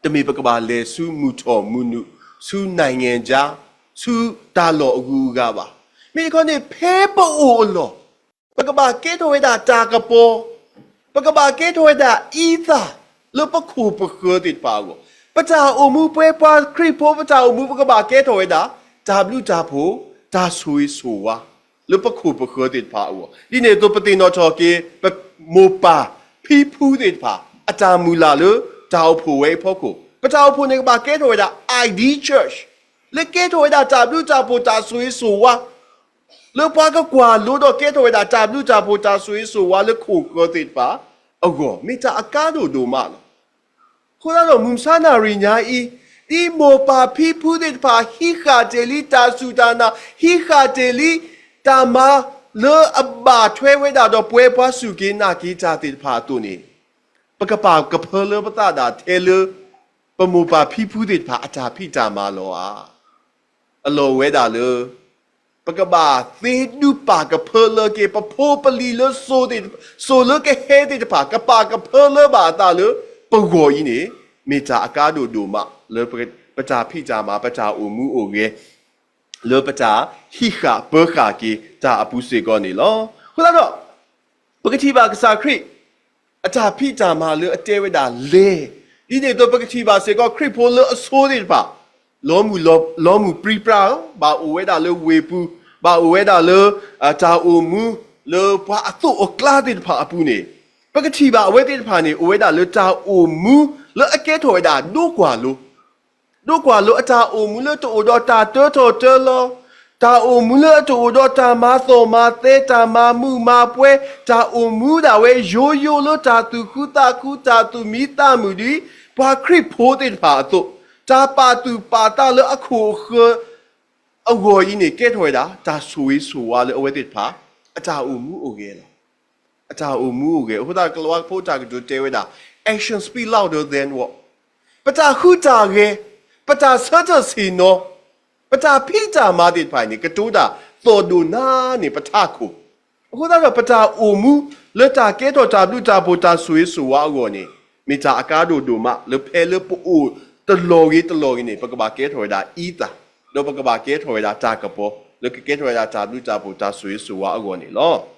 တမ့ၢ်ပကဘၣ်လဲၤဆူမုၢ်ထီၣ်မုၢ်နုာ် ဆူနံၣ်ငဲၤကၠါ ဆူတၢ်လီၢ်အဂုၤအဂၤဘၣ်. မ့ၢ်တခီန့ၣ် ဖဲပအိၣ်အလီၢ် ပကဘၣ်ကဲထီၣ်ဝဲဒၣ်တၢ်ကပီၤ, ပကဘၣ်ကဲထီၣ်ဝဲဒၣ်အံသၣ် လၢပခိၣ်ပဃၢၤသ့ၣ်တဖၣ်အဂီၢ်, ပတၢ်အိၣ်မူပဝဲပှၤခရံာ်ဖိ ပတၢ်အိၣ်မူ ပကဘၣ်ကဲထီၣ်ဝဲဒၣ် တၢ်ဘျုးတၢ်ဖှိၣ် တၢ်ဆိၣ်ဂ့ၤဆိၣ်ဝါ လၢပခိၣ်ပဃၢၤသ့ၣ်တဖၣ်အဂီၢ်, ဒ်န့ၣ်အသိးပသ့ၣ်နီၣ်ထီၣ်က့ၤ ပမိၢ်ပၢ်ဖံဖုသ့ၣ်တဖၣ် အတၢ်မုၢ်လၢ်လၢတၢ်အိၣ်ဖှိၣ်ဝဲအဖီခိၣ်, ပတၢ်အိၣ်ဖှိၣ်န့ၣ်ကဘၣ်ကဲထီၣ်ဝဲဒၣ် ideal church လၢကဲထီၣ်ဝဲဒၣ်တၢ်ဘျုးတၢ်ဖှိၣ်တၢ်ဆိၣ်ဂ့ၤဆိၣ်ဝါ လၢပှၤကကွၢ်လိဒီးကဲထီၣ်ဝဲဒၣ်တၢ်ဘျုးတၢ်ဖှိၣ်တၢ်ဆိၣ်ဂ့ၤဆိၣ်ဝါလၢခိၣ်ဃၢၤသ့ၣ်တဖၣ်အဂီၢ်, မ့ၢ်တၢ်အကါဒိၣ်ဒိၣ်မးလီၤ. အဃိသတးဒီးမုၢ်မဆါနၣ်ရံၣ်ညါအံၤ, ဒ်မိၢ်ပၢ်ဖံဖုသ့ၣ်တဖၣ် ဟံးဃာ်တ့ၢ်လံတၢ်စူၢ်တၢ်နာ်, ဟံးဃာ်တ့ၢ်လံတၢ်မၤလၢအဘၣ်ထွဲဝဲဒၣ်ဒီးပဝဲပှၤစူၢ်က့ၤနာ်က့ၤတၢ်သ့ၣ်တဖၣ်အသိးန့ၣ်, ပကပာ်ကဖၢလၢပသးဒၣ်ထဲလၢ ပမိၢ်ပၢ်ဖံဖုသ့ၣ်တဖၣ်အတၢ်ဖံးတၢ်မၤလီၤဧါ. အလီၢ်ဝဲဒၣ်လၢ ပကဘၣ်သ့ဒုးပာ်ကဖၢလၢက့ၤ ပဖိပလံၤလၢစိၤသ့ၣ်, စိၤလၢကဟဲသ့ၣ်တဖၣ် ကပာ်ကဖၢလၢဘၣ်အသးလၢပဂီၢ်အံၤန့ၣ်, မ့ၢ်တၢ်အကါဒိၣ်ဒိၣ်မးလၢပတၢ်ဖံးတၢ်မၤ ပတၢ်အိၣ်မူအိၣ်ဂဲၤ လၢပတၢ်ဟံးဃာ်ပၢဃာ်က့ၤတၢ်အပူၤစ့ၢ်ကီးန့ၣ်လီၤ. အဃိသတးဒီး ပကထံၣ်ဘၣ်ကစၢ်ခရံာ် အတၢ်ဖံးတၢ်မၤလၢအတဲဝဲဒၣ်လဲၤ, ဒ်န့ၣ်အသိးပကထံၣ်ဘၣ်စ့ၢ်ကီးခရံာ်ဖိလၢအဆိသ့ၣ်တဖၣ် လီၤမုၢ်ပြံပြါ ဘၣ်အိၣ်ဝဲဒၣ်လၢဝ့ၢ်ပူၤ, ဘၣ်အိၣ်ဝဲဒၣ်လၢ တၢ်အိၣ်မူလၢပှၤအသိးအကျါသ့ၣ်တဖၣ်အပူၤန့ၣ်, ပကထံၣ်ဘၣ်အဝဲသ့ၣ်တဖၣ်န့ၣ် အိၣ်ဝဲဒၣ်လၢတၢ်အိၣ်မူလၢအကဲထီၣ်ဝဲဒၣ်ဒိကွၢ်လိ ဒိကွၢ်လိအတၢ်အိၣ်မူလၢတအိၣ်ဒီးတၢ်တၢထီၣ်တၢလီၤ, တၢ်အိၣ်မူလၢအတအိၣ်ဒီးတၢ်မၤသီၣ်မၤသဲ တၢ်မၤမုာ်မၤပှဲၤ, တၢ်အိၣ်မူဒၣ်ဝဲယိယိလၢတၢ်သူၣ်ခုသးခု တၢ်သူၣ်မံသးမုာ်ဒ်ပှၤခရံာ်ဖိသ့ၣ်တဖၣ်အသိး, တၢ်ပာ်သူၣ်ပာ်သးလၢအခိၣ်အဃၢၤအဂီၢ်အံၤန့ၣ် ကဲထီၣ်ဝဲဒၣ် တၢ်ဆိၣ်ဂ့ၤဆိၣ်ဝါလၢအဝဲသ့ၣ်တဖၣ် အတၢ်အိၣ်မူအိၣ်ဂဲၤလီၤ. အတၢ်အိၣ်မူအိၣ်ဂဲၤ, အဃိသတး ကလၤဝါဖိတၢ်ကတိၤတဲဝဲဒၣ် action speak louder than word, ပတၢ်ဟူးတၢ်ဂဲၤ, ပတၢ်ဆၢထၢၣ်ဆ့ၣ်နီၤ, ပတၢ်ဖံးတၢ်မၤသ့ၣ်တဖၣ်အံၤန့ၣ် ကတိၤတၢ်သိၣ်ဒိၣ်နါန့ၢ်ပထးခိၣ်, အဃိသတးဒီး ပတၢ်အိၣ်မူလၢတၢ်ကဲထီၣ်တၢ်ဘျုးတၢ်ဖှိၣ်တၢ်ဆိၣ်ဂ့ၤဆိၣ်ဝါအဂီၢ်န့ၣ် မ့ၢ်တၢ်အကါဒိၣ်ဒိၣ်မးလၢဖဲလၢပအိၣ်တလီၢ်ဂ့ၤတလီၢ်ဂ့ၤန့ၣ် ပကဘၣ်ကဲထီၣ်ဝဲဒၣ်အံသၣ်, ဒီးပကဘၣ်ကဲထီၣ်ဝဲဒၣ်တၢ်ကပီၤ လၢကကဲထီၣ်ဝဲဒၣ်တၢ်ဘျုးတၢ်ဖှိၣ်တၢ်ဆိၣ်ဂ့ၤဆိၣ်ဝါအဂီၢ်န့ၣ်လီၤ.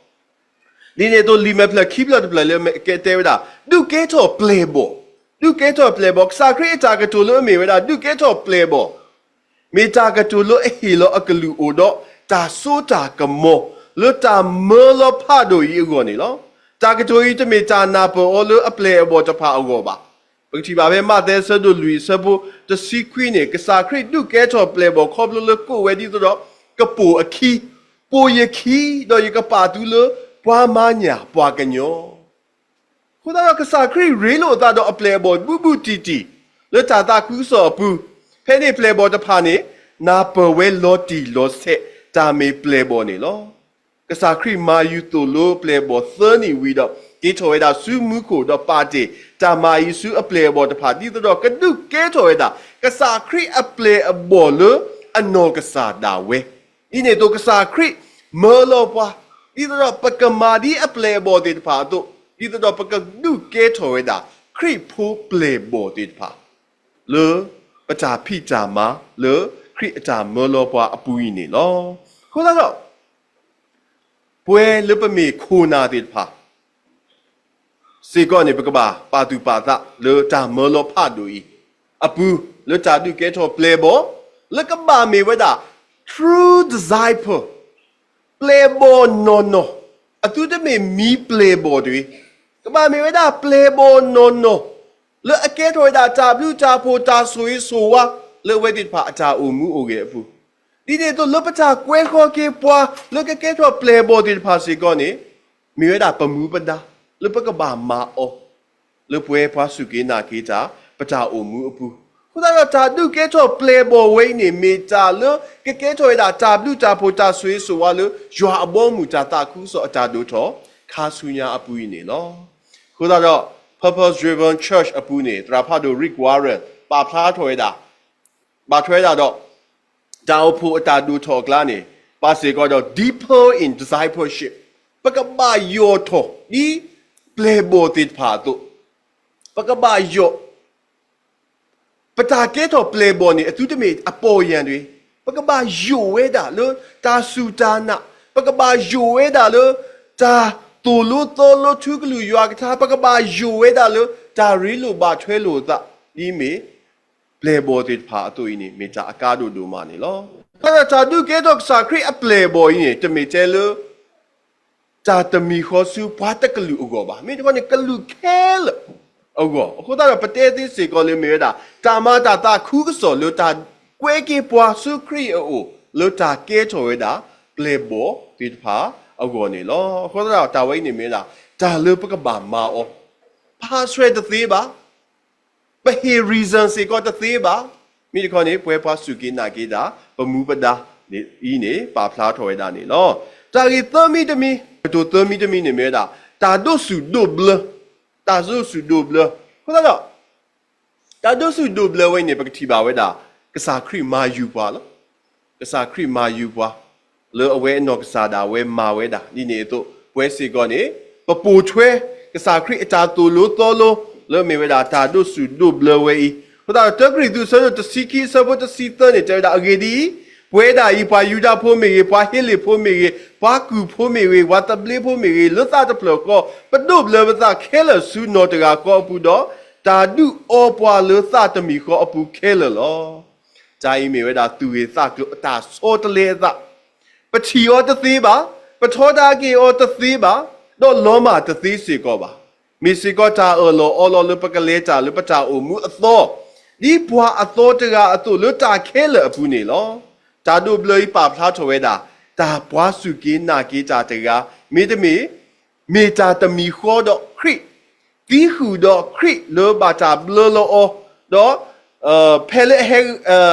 ဒ်န့ၣ်အသိးလံာ်မဲာ်ဖျၢၣ်ခံဖျၢၣ်တဖျၢၣ်လၢကတဲဝဲဒၣ် ဒုးကဲထီၣ်ပျဲၢ်ဘီၣ်, ဒုးကဲထီၣ်ပျဲၢ်ဘီၣ်, ကစၢ်ခရံာ်အတၢ်ကတိၤလၢအမ့ၢ်ဝဲဒၣ် ဒုးကဲထီၣ်ပျဲၢ်ဘီၣ် မ့ၢ်တၢ်ကတိၤလၢအဟ့ၣ်လီၤအကလုၢ်အိၣ်ဒီးတၢ်စိတၢ်ကမီၤ လၢတၢ်မၢလီၤဖးဒိၣ်အံၤအဂီၢ်န့ၣ်လီၤ. တၢ်ကတိၤအံၤတမ့ၢ်တၢ်နၢ်ပၢၢ်အီၤလၢအပျဲၢ်အဘီၣ်တဖၣ်အဂီၢ်ဘၣ်. ပကထံၣ်ဘၣ်ဖဲမးသဲအဆၢဒိၣ်လွံၢ်အဆၢဖိတဆံခွံန့ၣ် ကစၢ်ခရံာ်ဒုးကဲထီၣ်ပျဲၢ်ဘီၣ်ခီဖျိလၢကိးဝဲဒ်သိးဒီး ကပိာ်အခံ, ပိာ်ယခံ, ဒီးယကပာ်သုလၢပှၤမၤညၣ်ပှၤကညီ အဃိသတးဒီးကစၢ်ခရံာ်ရ့လိာ်အသးဒီးအပျဲၢ်အဘီၣ်ဘူးဘူးတံၢ်တံၢ် လၢတၢ်သးခုကစီၣ်အပူၤ, ဖဲန့ၣ်ပျဲၢ်ဘီၣ်တဖၣ်န့ၣ် နၢ်ပၢၢ်ဝဲလီၤတံၢ်လီၤဆဲး တၢ်မ့ၢ်ပျဲၢ်ဘီၣ်န့ၣ်လီၤ. ကစၢ်ခရံာ်မၤယူၤသိၣ်လိပျဲၢ်ဘီၣ်သၢနံၣ်ဝံၤဒီး ကဲထီၣ်ဝဲဒၣ်ဆူမူခိၣ် ဒီးပာ်တ့ၢ်တၢ်မၤအံၤဆူအပျဲၢ်အဘီၣ်တဖၣ် ဒ်သိးဒီးကဒုးကဲထီၣ်ဝဲဒၣ် ကစၢ်ခရံာ်အပျဲၢ်အဘီၣ်လၢအနီၢ်ကစၢ်ဒၣ်ဝဲ. ဒ်န့ၣ်အသိးကစၢ်ခရံာ်မၢလီၤပှၤ ဒ်သိးဒီးပကမၤဒ်အပျဲၢ်အဘီၣ်သ့ၣ်တဖၣ်အသိး ဒ်သိးဒီးပကဒုးကဲထီၣ်ဝဲဒၣ် ခရံာ်ဖိပျဲၢ်ဘီၣ်သ့ၣ်တဖၣ် လၢပတၢ်ဖံးတၢ်မၤ လၢခရံာ်အတၢ်မၢလီၤပှၤအပူၤအံၤန့ၣ်လီၤ. အဃိသတးဒီး ပဝဲလၢပမ့ၢ်ခိၣ်နၢ်သ့ၣ်တဖၣ် စ့ၢ်ကီးန့ၣ် ပကဘၣ်ပာ်သူၣ်ပာ်သးလၢတၢ်မၢလီၤဖးဒိၣ်အံၤအပူၤ လၢတၢ်ဒုးကဲထီၣ်ပျဲၢ်ဘီၣ် လၢကဘၣ်မ့ၢ်ဝဲဒၣ် true disciple ပျဲၢ်ဘီၣ်နီၢ်နီၢ်, အသုတမ့ၢ်မံပျဲၢ်ဘီၣ်တဂ့ၤ, ကဘၣ်မ့ၢ်ဝဲဒၣ်ပျဲၢ်ဘီၣ်နီၢ်နီၢ် လၢအကဲထီၣ်ဝဲဒၣ်တၢ်ဘျုးတၢ်ဖှိၣ်တၢ်ဆိၣ်ဂ့ၤဆိၣ်ဝါ လၢအဝဲသ့ၣ်တဖၣ်အတၢ်အိၣ်မူအိၣ်ဂဲၤအပူၤ, ဒ်န့ၣ်အသိးလၢပတၢ်ကွဲဃီၤက့ၤပှၤလၢကကဲထီၣ်ပျဲၢ်ဘီၣ်သ့ၣ်တဖၣ်စ့ၢ်ကီးန့ၣ် မ့ၢ်ဝဲဒၣ်ပမူပဒါ လၢပကဘၣ်မၤအီၤ လၢပဝဲပှၤစူၢ်က့ၤနာ်က့ၤတၢ် ပတၢ်အိၣ်မူအပူၤ, အဃိသတးဒီးတၢ်ဒုးကဲထီၣ်ပျဲၢ်ဘီၣ်ဝဲအံၤန့ၣ် မ့ၢ်တၢ်လၢကကဲထီၣ်ဝဲဒၣ်တၢ်ဘျုးတၢ်ဖှိၣ်တၢ်ဆိၣ်ဂ့ၤဆိၣ်ဝါလၢယွၤအဘီအမုၢ်တၢ်သးခုကစီၣ်အတၢ်ဒိၣ်ထီၣ် ခါဆူညါအပူၤအံၤန့ၣ်လီၤ. အဃိသတးဒီး Purpose Driven Church အပူၤန့ၣ် သရၣ်ဖးဒိၣ် Rick Warren ပာ်ဖျါထီၣ်ဝဲဒၣ် ဘၣ်ထွဲဒၣ်ဒီး တၢ်အိၣ်ဖှိၣ်အတၢ်ဒိၣ်ထီၣ်အကျါန့ၣ် ပာ်စ့ၢ်ကီးဒီး deeper in discipleship ပကဘၣ်ယိာ်ထီၣ် ဒ်ပျဲၢ်ဘီၣ်သ့ၣ်တဖၣ်အသိး, ပကဘၣ်ယိာ် ပတၢ်ကဲထီၣ်ပျဲၢ်ဘီၣ်န့ၣ် အသုတမ့ၢ်အပီၢ်ယၢ်တဂ့ၤ, ပကဘၣ်ယိာ်ဝဲဒၣ်လၢတၢ်စူၢ်တၢ်နာ်, ပကဘၣ်ယိာ်ဝဲဒၣ်လၢ တၢ်သိၣ်လိသီလိထူကလုၢ်ယွၤကထါ, ပကဘၣ်ယိာ်ဝဲဒၣ်လၢတၢ်ရ့လိာ်ဘၣ်ထွဲလိာ်အသး, ဒ်မ့ၢ် ပျဲၢ်ဘီၣ်သ့ၣ်တဖၣ်အသိးအံၤန့ၣ် မ့ၢ်တၢ်အကါဒိၣ်ဒိၣ်မးန့ၣ်လီၤ. တၢ်ဒုးကဲထီၣ်ကစၢ်ခရံာ်အပျဲၢ်ဘီၣ်အံၤန့ၣ် တမ့ၢ်ထဲလၢ တၢ်တမံၤဃီဆူပှၤတကလုာ်အဂီၢ်ဘၣ်. မ့ၢ်တခီန့ၣ် ကလုာ်ခဲလၢာ်အဂီၢ်. အဃိသတးဒီး ပတဲသ့စ့ၢ်ကီးလၢမ့ၢ်ဝဲဒၣ် တၢ်မၤတၢ်သးခုကစီၣ်လၢတၢ်ကွဲက့ၤပှၤဆူခရံာ်အအိၣ် လၢတၢ်ကဲထီၣ်ဝဲဒၣ် ပျဲၢ်ဘီၣ်သ့ၣ်တဖၣ်အဂီၢ်န့ၣ်လီၤ. အဃိသတးဒီး တၢ်ဝဲအံၤန့ၣ်မ့ၢ်ဝဲဒၣ် တၢ်လၢပကဘၣ်မၤအီၤ, ပဟးဆှဲးတသ့ဘၣ် ပဟ့ၣ် reason စ့ၢ်ကီးတသ့ဘၣ်. မ့ၢ်တခီန့ၣ် ပဝဲပှၤစူၢ်က့ၤနာ်က့ၤတၢ် ပမူပဒါအံၤန့ၣ် ပာ်ဖျါထီၣ်ဝဲဒၣ်န့ၣ်လီၤ. တၢ်ဂ့ၢ်သၢမံၤတမံၤ, ကတိၤသၢမံၤတမံၤန့ၣ်မ့ၢ်ဝဲဒၣ် တၢ်ဒိးဆူၣ်ဒိးဘျၢ, တၢ်ဒိးဆူၣ်ဒိးဘျၢ. အဃိသတးဒီး တၢ်ဒိးဆူၣ်ဒိးဘျၢဝဲအံၤန့ၣ် ပကထံၣ်ဘၣ်ဝဲဒၣ် ကစၢ်ခရံာ်မၤယုၤပှၤလီၤ. ကစၢ်ခရံာ်မၤယုၤပှၤ လၢအဝဲအနီၢ်ကစၢ်ဒၣ်ဝဲမၤဝဲဒၣ် ဒ်န့ၣ်အသိး ပဝဲစ့ၢ်ကီးန့ၣ် ပပိာ်ထွဲ ကစၢ်ခရံာ်အတၢ်သိၣ်လိသီလိ လၢမ့ၢ်ဝဲဒၣ်တၢ်ဒိးဆူၣ်ဒိးဘျၢဝဲအံၤ. အဃိသတးဒီး တၢကရံၣ်သူး အဆၢဒိၣ်တဆံခံ အဆၢဖိတဆံသၢန့ၣ် တဲဝဲဒၣ် အဂ့ၢ်ဒ်အံၤ, ပဝဲဒၣ်အံၤ ပှၤယူဒၤဖိမ့ၢ်ဂ့ၤ, ပှၤဟ့လ့ၣ်ဖိမ့ၢ်ဂ့ၤ, ပှၤကူၣ်ဖိမ့ၢ်ဂ့ၤ, ပှၤသဘျ့ဖိမ့ၢ်ဂ့ၤ, လၢသးတဖျၢၣ်ဃီ ပဒိးဘျၢပသးခဲလၢာ်ဆူနီၢ်တဂၤဃီအပူၤဒီး တၢ်ဒုးအီပှၤလၢသးတမံၤဃီအပူၤခဲလၢာ်လီၤ. တၢ်အံၤမ့ၢ်ဝဲဒၣ်သူၣ်ဂ့ၤသးကျိၤအတၢ်ဆီတလဲအသး, ပထံၣ်အီၤတသ့ဘၣ်, ပထီဒါက့ၤအီၤတသ့ဘၣ်, ဒီးလီၤမၢ်တသ့စ့ၢ်ကီးဘၣ်. မ့ၢ်စ့ၢ်ကီးတၢ်အၢၣ်လီၤအီလီၤလၢပကလဲၤတၢ်လၢပတၢ်အိၣ်မူအသီ, ဒ်ပှၤအသီတဂၤအသိးလၢတၢ်ခဲလၢာ်အပူၤန့ၣ်လီၤ. တၢ်ဒိးဘျၢအံၤပာ်ဖျါထီၣ်ဝဲဒၣ် တၢ်ပှၤစူၢ်က့ၤနာ်က့ၤတၢ်တဂၤ မ့တမ့ၢ် မ့ၢ်တၢ်တမံၤဃီဒီးခရံာ်, သံဃုာ်ဒီးခရံာ်လၢဘၣ်တၢ်ဘျၢလီၤအီၤ, ဒီး ဖဲလၢအဟဲ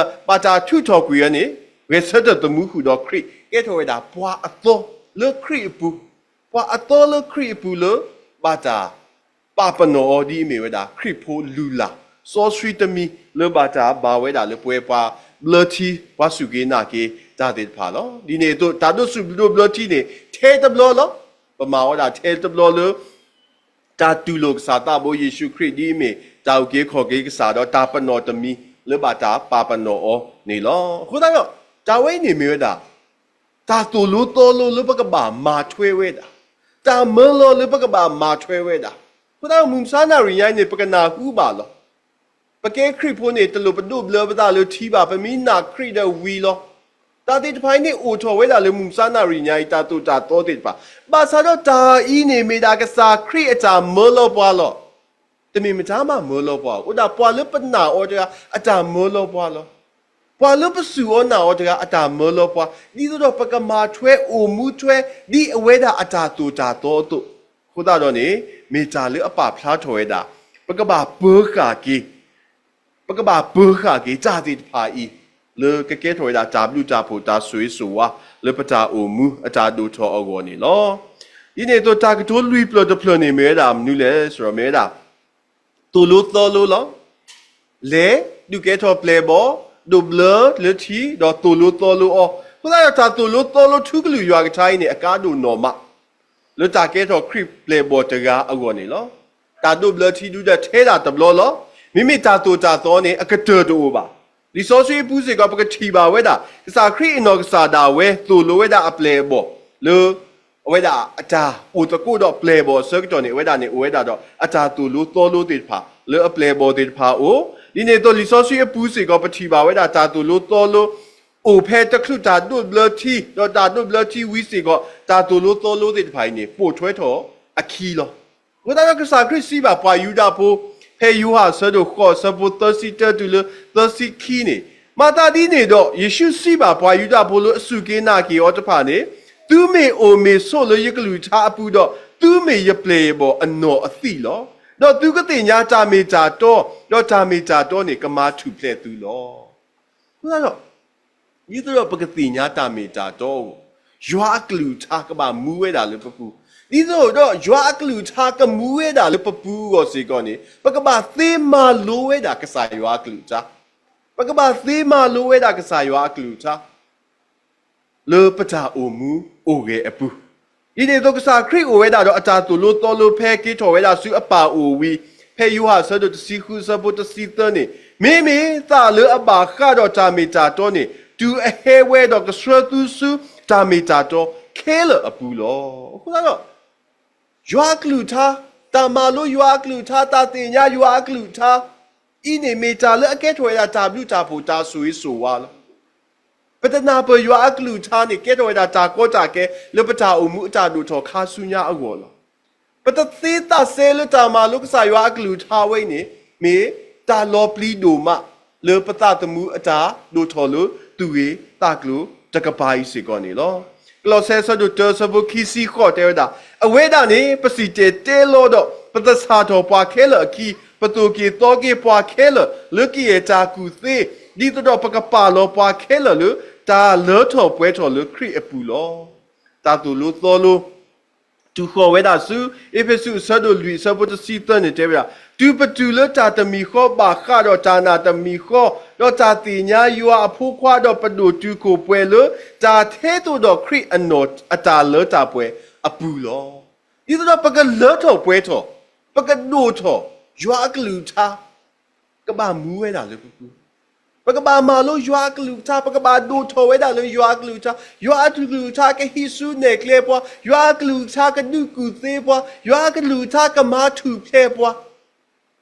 ဘၣ်တၢ်ထုးထီၣ်ကွံာ်အီၤန့ၣ် ဂဲၤဆၢထၢၣ်သမူဃုာ်ဒီးခရံာ် ကဲထီၣ်ဝဲဒၣ်ပှၤအသီလၢခရံာ်အပူၤ, ပှၤအသီလၢခရံာ်အပူၤလၢ ဘၣ်တၢ်ပာ်ပနီၣ်အီၤဒ်အံၤမ့ၢ်ဝဲဒၣ် ခရံာ်ဖိလုၢ်လၢ် စီဆှံတမံၤ လၢဘၣ်တၢ်ဘၣ်ဝဲဒၣ်လၢပဝဲပှၤဘျၢထံ ပှၤစူၢ်က့ၤနာ်က့ၤတၢ်သ့ၣ်တဖၣ်လီၤ. ဒ်န့ၣ်အသိး တၢ်ဒိးဆူၣ်ဒိးဘျၢထံန့ၣ် ထဲတဘျီလီၤ. ပမၤဝဲဒၣ်ထဲတဘျီလၢ တၢ်တူၢ်လိာ်ကစၢ်သးဘိယ့ၣ်ၡူးခရံာ်ဒ်အမ့ၢ် တၢ်အုၣ်က့ၤခီၣ်က့ၤကစၢ်ဒီးတၢ်ပနီၣ်တမံၤလၢဘၣ်တၢ်ပာ်ပနီၣ်အီၤန့ၣ်လီၤ. အဃိသတးဒီး တၢ်ဝဲအံၤန့ၣ်မ့ၢ်ဝဲဒၣ် တၢ်သိၣ်လိသီလိလၢပကဘၣ်မၤထွဲဝဲဒၣ်, တၢ်မၢလီၤလၢပကဘၣ်မၤထွဲဝဲဒၣ်. အဃိသတးဒီးမုၢ်မဆါနၣ်ရံၣ်ညါအံၤန့ၣ် ပကနၢ်ဟူဘၣ်လီၤ. ပကဲခရံာ်ဖိန့ၣ် တလိၣ်ပဒိးဘျၢပသးလၢထံဘၣ်, ပမ့ၢ်နာ်ခရံာ်ဒီးဝံၤလီၤ. တၢ်သ့ၣ်တဖၣ်အံၤန့ၣ်အိၣ်ထီၣ်ဝဲဒၣ်လၢမုၢ်မဆါနၣ်ရံၣ်ညါအံၤ တၢ်သိၣ်တၢ်သီသ့ၣ်တဖၣ်, ဘၣ်ဆၣ်ဒီးတၢ်အံၤန့ၣ်မ့ၢ်ဒၣ်ကစၢ်ခရံာ်အတၢ်မၢလီၤပှၤလီၤ. တမ့ၢ်မတၤမးမၢလီၤပှၤ, အိၣ်ဒၣ်ပှၤလၢပနာ်အီၤတဂၤအတၢ်မၢလီၤပှၤလီၤ. ပှၤလၢပစူၢ်အီၤနာ်အီၤတဂၤအတၢ်မၢလီၤပှၤ, ဒ်သိးဒီးပကမၤထွဲအိၣ်မူထွဲ ဒ်အဝဲဒၣ်အတၢ်သိၣ်တၢ်သီအသိး, အဃိသတးဒီးန့ၣ် မ့ၢ်တၢ်လၢအပာ်ဖျါထီၣ်ဝဲဒၣ် ပကဘၣ်ပၢၤဃာ်က့ၤ ပကဘၣ်ပၢၤဃာ်က့ၤတၢ်သ့ၣ်တဖၣ်အံၤ လၢကကဲထီၣ်ဝဲဒၣ်တၢ်ဘျုးတၢ်ဖှိၣ်တၢ်ဆိၣ်ဂ့ၤဆိၣ်ဝါ လၢပတၢ်အိၣ်မူအတၢ်ဒိၣ်ထီၣ်အဂီၢ်န့ၣ်လီၤ. ဒ်န့ၣ်အသိး တၢ်ကတိၤလွံၢ်ဖျၢၣ်တဖျၢၣ်န့ၣ် မ့ၢ်ဝဲဒၣ်မနုၤလဲၣ် မ့ၢ်ဝဲဒၣ် သိၣ်လိသီလိလီၤ. လဲၤဒုးကဲထီၣ်ပျဲၢ်ဘီၣ်, ဒိးဘျၢလၢထံ, ဒီးသိၣ်လိသီလိအီၤ. အဃိသတးဒီး တၢ်သိၣ်လိသီလိထူကလုာ်ယွၤကထါအံၤန့ၣ် အကါဒိၣ်နီၢ်မး လၢတၢ်ကဲထီၣ်ခရံာ်ပျဲၢ်ဘီၣ်တဂၤအဂီၢ်န့ၣ်လီၤ. တၢ်ဒိးဘျၢထံဒုးဒၣ်ထဲဒၣ်တဘျီလီၤ. မ့မ့ၢ်တၢ်သိၣ်တၢ်သီန့ၣ် အကတၢၢ်တအိၣ်ဘၣ်. လံာ်စီဆှံအပူၤစ့ၢ်ကီး ပကထံၣ်ဘၣ်ဝဲဒၣ် ကစၢ်ခရံာ်အနီၢ်ကစၢ်ဒၣ်ဝဲ သိၣ်လိဝဲဒၣ်အပျဲၢ်အဘီၣ်လၢ အဝဲဒၣ်အတၢ်အိၣ်သကိးဒီးပျဲၢ်ဘီၣ်အဆၢကတီၢ်န့ၣ် အဝဲဒၣ်န့ၣ် အိၣ်ဝဲဒၣ်ဒီးအတၢ်သိၣ်လိသီလိသ့ၣ်တဖၣ် လၢအပျဲၢ်ဘီၣ်သ့ၣ်တဖၣ်အအိၣ်. ဒ်န့ၣ်အသိး လံာ်စီဆှံအပူၤစ့ၢ်ကီး ပထံၣ်ဘၣ်ဝဲဒၣ်တၢ်သိၣ်လိသီလိ အိၣ်ဖဲတချုးတၢ်ဒိးဘျၢထံ, ဒီးတၢ်ဒိးဘျၢထံဝံၤစ့ၢ်ကီး တၢ်သိၣ်လိသီလိသ့ၣ်တဖၣ်အံၤန့ၣ် ပိာ်ထွဲထီၣ်အခံလီၤ. အဃိသတးဒီး ကစၢ်ခရံာ်စံးဘၣ်ပှၤယူဒၤဖိ ဖဲယိၤဟၣ်အဆၢဒိၣ်ဃိး အဆၢဖိသၢဆံတၢတုၤလၢသၢဆံခံန့ၣ်, မၤသးဒ်န့ၣ်ဒီး ယ့ၣ်ၡူးစံးဘၣ်ပှၤယူဒၤဖိလၢအစူၢ်က့ၤနာ်က့ၤအီၤတဖၣ်န့ၣ်, သုမ့ၢ်အိၣ်မ့ၢ်ဆိးလၢယကလုၢ်ကထါအပူၤဒီး, သုမ့ၢ်ယပျဲၢ်ယဘီၣ်အနီၢ်အသံၣ်လီၤ. ဒီးသုကသ့ၣ်ညါတၢ်မ့ၢ်တၢ်တီ, ဒီးတၢ်မ့ၢ်တၢ်တီန့ၣ် ကမၤထူၣ်ဖျဲးသုလီၤ. အဃိသတးဒီး ဒ်သိးဒီးပကသ့ၣ်ညါတၢ်မ့ၢ်တၢ်တီအဂီၢ်, ယွၤအကလုၢ်ကထါကဘၣ်မူဝဲဒၣ်လၢပပူၤ, ဒ်သိးဒီးယွၤအကလုၢ်ကထါကမူဝဲဒၣ်လၢပပူၤအဂီၢ်စ့ၢ်ကီးန့ၣ်, ပကဘၣ်သ့မၤလိဝဲဒၣ်ကစၢ်ယွၤအကလုၢ်ကထါ, ပကဘၣ်သ့မၤလိဝဲဒၣ်ကစၢ်ယွၤအကလုၢ်ကထါ လၢပတၢ်အိၣ်မူအိၣ်ဂဲၤအပူၤ. ဒ်န့ၣ်အသိး ကစၢ်ခရံာ်အိၣ်ဝဲဒၣ်ဒီးအတၢ်သိၣ်လိသီလိ ဖဲကဲထီၣ်ဝဲဒၣ်ဆူအပၢ်အအိၣ်ဝံၤ, ဖဲယိၤဟၣ်အဆၢဒိၣ်တဆံဃု အဆၢဖိတဆံသၢန့ၣ်, မ့မ့ၢ်သးလၢအဘၣ်ဃးဒီးတၢ်မ့ၢ်တၢ်တီန့ၣ်, တုၤအဟဲဝဲဒီးကဆှၢသုဆူတၢ်မ့ၢ်တၢ်တီခဲလၢာ်အပူၤလီၤ. အဃိသတးဒီး ယွၤအကလုၢ်ကထါ, တၢ်မၤလိယွၤအကလုၢ်ကထါ, တၢ်သ့ၣ်ညါယွၤအကလုၢ်ကထါ အံၤန့ၣ်မ့ၢ်တၢ်လၢအကဲထီၣ်ဝဲဒၣ်တၢ်ဘျုးတၢ်ဖှိၣ်တၢ်ဆိၣ်ဂ့ၤဆိၣ်ဝါလီၤ. ပတနၢ်ပၢၢ်ယွၤအကလုၢ်ကထါန့ၣ် ကဲထီၣ်ဝဲဒၣ်တၢ်ကီတၢ်ခဲလၢပတၢ်အိၣ်မူအတၢ်ဒိၣ်ထီၣ်ခါဆူညါအဂီၢ်လီၤ. ပတသ့သးစဲလၢတၢ်မၤလိကစၢ်ယွၤအကလုၢ်ကထါဝဲအံၤန့ၣ် မ့ၢ်တၢ်လီၤပျံၤဒိၣ်မး လၢပသးသမူအတၢ်ဒိၣ်ထီၣ်လၢသူၣ်ဂ့ၤသးကျိၤတကပၤအံၤစ့ၢ်ကီးန့ၣ်လီၤ. ကလီးစဲအဆၢဒိၣ်တၢ အဆၢဖိခံဆံဃိးတဲဝဲဒၣ်, အဝဲဒၣ်န့ၣ် ပစံၣ်တဲၤတဲလီၤဒီး ပသဆၣ်ထီၣ်ပှၤခဲလၢာ်အခံ, ပသိၣ်က့ၤသီက့ၤပှၤခဲလၢာ် လၢကယဲၢ်တၢ်ကူၣ်သ့, ဒ်သိးဒီးပကပာ်လီၤပှၤခဲလၢာ်လၢ တၢ်လၢထီၣ်ပှဲၤထီၣ်လၢခရံာ်အပူၤလီၤ. တၢ်သိၣ်လိသီလိ တုၤဃီၤဝဲဒၣ်ဆူ အ့းဖ့းစူး အဆၢဒိၣ်လွံၢ် အဆၢဖိတဆံသၢန့ၣ်တဲဝဲဒၣ်, တုၤပတုၤလၢတၢ်တမံၤဃီ ဘၣ်ဃးဒီးတၢ်နာ်တမံၤဃီ, ဒီးတၢ်သ့ၣ်ညါယွၤအဖိခွါ ဒီးပဒိၣ်တုာ်ခိၣ်ပှဲၤလၢ တၢ်ထဲသိးဒီးခရံာ်အနီၢ်အတၢ်လၢတၢ်ပှဲၤအပူၤလီၤ. ဒ်သိးဒီးပကလၢထီၣ်ပှဲၤထီၣ်, ပကဒိၣ်ထီၣ် ယွၤအကလုၢ်ကထါ ကဘၣ်မူဝဲဒၣ်လၢပပူၤ, ပကဘၣ်မၤလိယွၤအကလုၢ်ကထါ, ပကဘၣ်ဒိၣ်ထီၣ်ဝဲဒၣ်လၢယွၤအကလုၢ်ကထါ, ယွၤအကလုၢ်ကထါကဟံးစုနဲၣ်ကျဲပှၤ, ယွၤအကလုၢ်ကထါကဒုးကူၣ်သ့ပှၤ, ယွၤအကလုၢ်ကထါကမၤထူၣ်ဖျဲးပှၤ,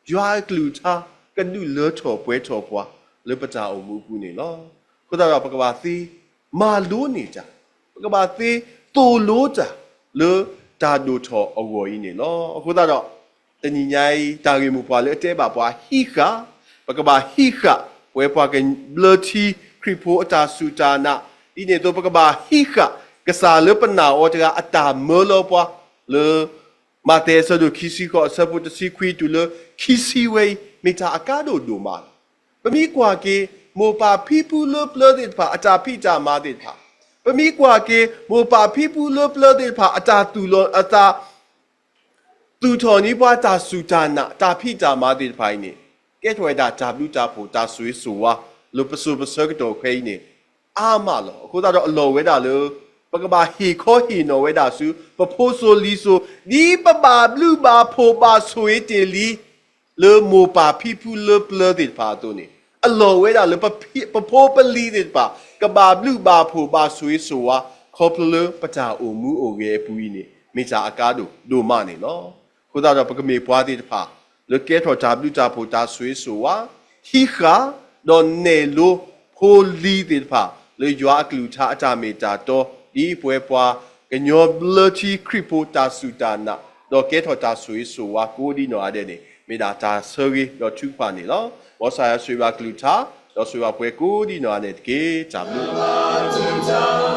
ယွၤအကလုၢ်ကထါကဒုးလၢထီၣ်ပှဲၤထီၣ်ပှၤ လၢပတၢ်အိၣ်မူအပူၤန့ၣ်လီၤ. အဃိသတးဒီးပကဘၣ်သ့ မၤလိန့ၢ်တၢ်, ပကဘၣ်သ့သိၣ်လိတၢ် လၢတၢ်ဒိၣ်ထီၣ်အဂီၢ်အံၤန့ၣ်လီၤ. အဃိသတးဒီး တနံၤညါအံၤ တၢ်ဂ့ၢ်မိၢ်ပှၢ်လၢအတဲဘၣ်ပှၤဟံးဃာ်, ပကဘၣ်ဟံးဃာ် ပဝဲပှၤကဘျၢထံခရံာ်ဖိအတၢ်စူၢ်တၢ်နာ်, ဒ်န့ၣ်အသိး ပကဘၣ်ဟံးဃာ် ကစၢ်လၢပနာ်အီၤတဂၤအတၢ်မၢလီၤပှၤ, လၢ မးသဲအဆၢဒိၣ်ခံဆံဃိး အဆၢဖိတဆံခွံတုၤလၢခံဆံဝဲအံၤ မ့ၢ်တၢ်အကါဒိၣ်ဒိၣ်မးလီၤ. ပမ့ၢ်ကွၢ်က့ၤ မိၢ်ပၢ်ဖံဖုလၢပျၢၤသ့ၣ်တဖၣ် အတၢ်ဖံးတၢ်မၤသ့ၣ်တဖၣ်, ပမ့ၢ်ကွၢ်က့ၤ မိၢ်ပၢ်ဖံဖုလၢပျၢၤသ့ၣ်တဖၣ် အတၢ်သူၣ်လီၤ အတၢ် သူၣ်ထီၣ်န့ၢ်ပှၤတၢ်စူၢ်တၢ်နာ် တၢ်ဖံးတၢ်မၤသ့ၣ်တဖၣ်အံၤန့ၣ် ကဲထီၣ်ဝဲဒၣ်တၢ်ဘျုးတၢ်ဖှိၣ်တၢ်ဆိၣ်ဂ့ၤဆိၣ်ဝါ လၢပစိၤပဆၢကတီၢ်ခဲအံၤန့ၣ် အါမးလီၤ. အဃိသတးဒီးအလီၢ်ဝဲဒၣ်လၢ ပကဘၣ်ဟ့ၣ်ခီဟ့ၣ်နီၤဝဲဒၣ်ဆူ ပဖိစိၤလံၤစိၤ ဒ်ပဘၣ်ဘျုးဘၣ်ဖှိၣ်ဘၣ်ဆိၣ်ဂ့ၤတ့ၢ်လံ လၢမိၢ်ပၢ်ဖံဖုလၢပျၢၤသ့ၣ်တဖၣ်အသိးန့ၣ် အလီၢ်ဝဲဒၣ်လၢ ပဖိပလံၤသ့ၣ်တဖၣ် ကဘၣ်ဘျုးဘၣ်ဖှိၣ်ဘၣ်ဆိၣ်ဂ့ၤဆိၣ်ဝါ ခီဖျိလၢပတၢ်အိၣ်မူအိၣ်ဂဲၤအပူၤအံၤန့ၣ် မ့ၢ်တၢ်အကါဒိၣ်ဒိၣ်မးန့ၣ်လီၤ. အဃိသတးဒီးပကမ့ၢ်ပှၤသ့ၣ်တဖၣ် လၢကဲထီၣ်တၢ်ဘျုးတၢ်ဖှိၣ်တၢ်ဆိၣ်ဂ့ၤဆိၣ်ဝါ ဟံးဃာ် ဒီးနဲၣ်လိ ဖိလံၤသ့ၣ်တဖၣ် လၢယွၤအကလုၢ်ကထါအတၢ်မ့ၢ်တၢ်တီ ဒ်ပဝဲပှၤကညီဘျၢထံခရံာ်ဖိတၢ်စူၢ်တၢ်နာ် ဒီးကဲထီၣ်တၢ်ဆိၣ်ဂ့ၤဆိၣ်ဝါကိးဒံနီၢ်ဂၤဒဲးန့ၣ် မ့ၢ်ဒၣ်တၢ်ဆၢဂ့ၤဒီးထုကဖၣ်န့ၣ်လီၤ. မ်ကစၢ်ယွၤဆိၣ်ဂ့ၤဘၣ်ကလုၢ်ကထါ ဒီးဆိၣ်ဂ့ၤဘၣ်ပှၤကိးဒံနီၢ်ဂၤဒဲးတက့ၢ်. တၢ်ဘျုး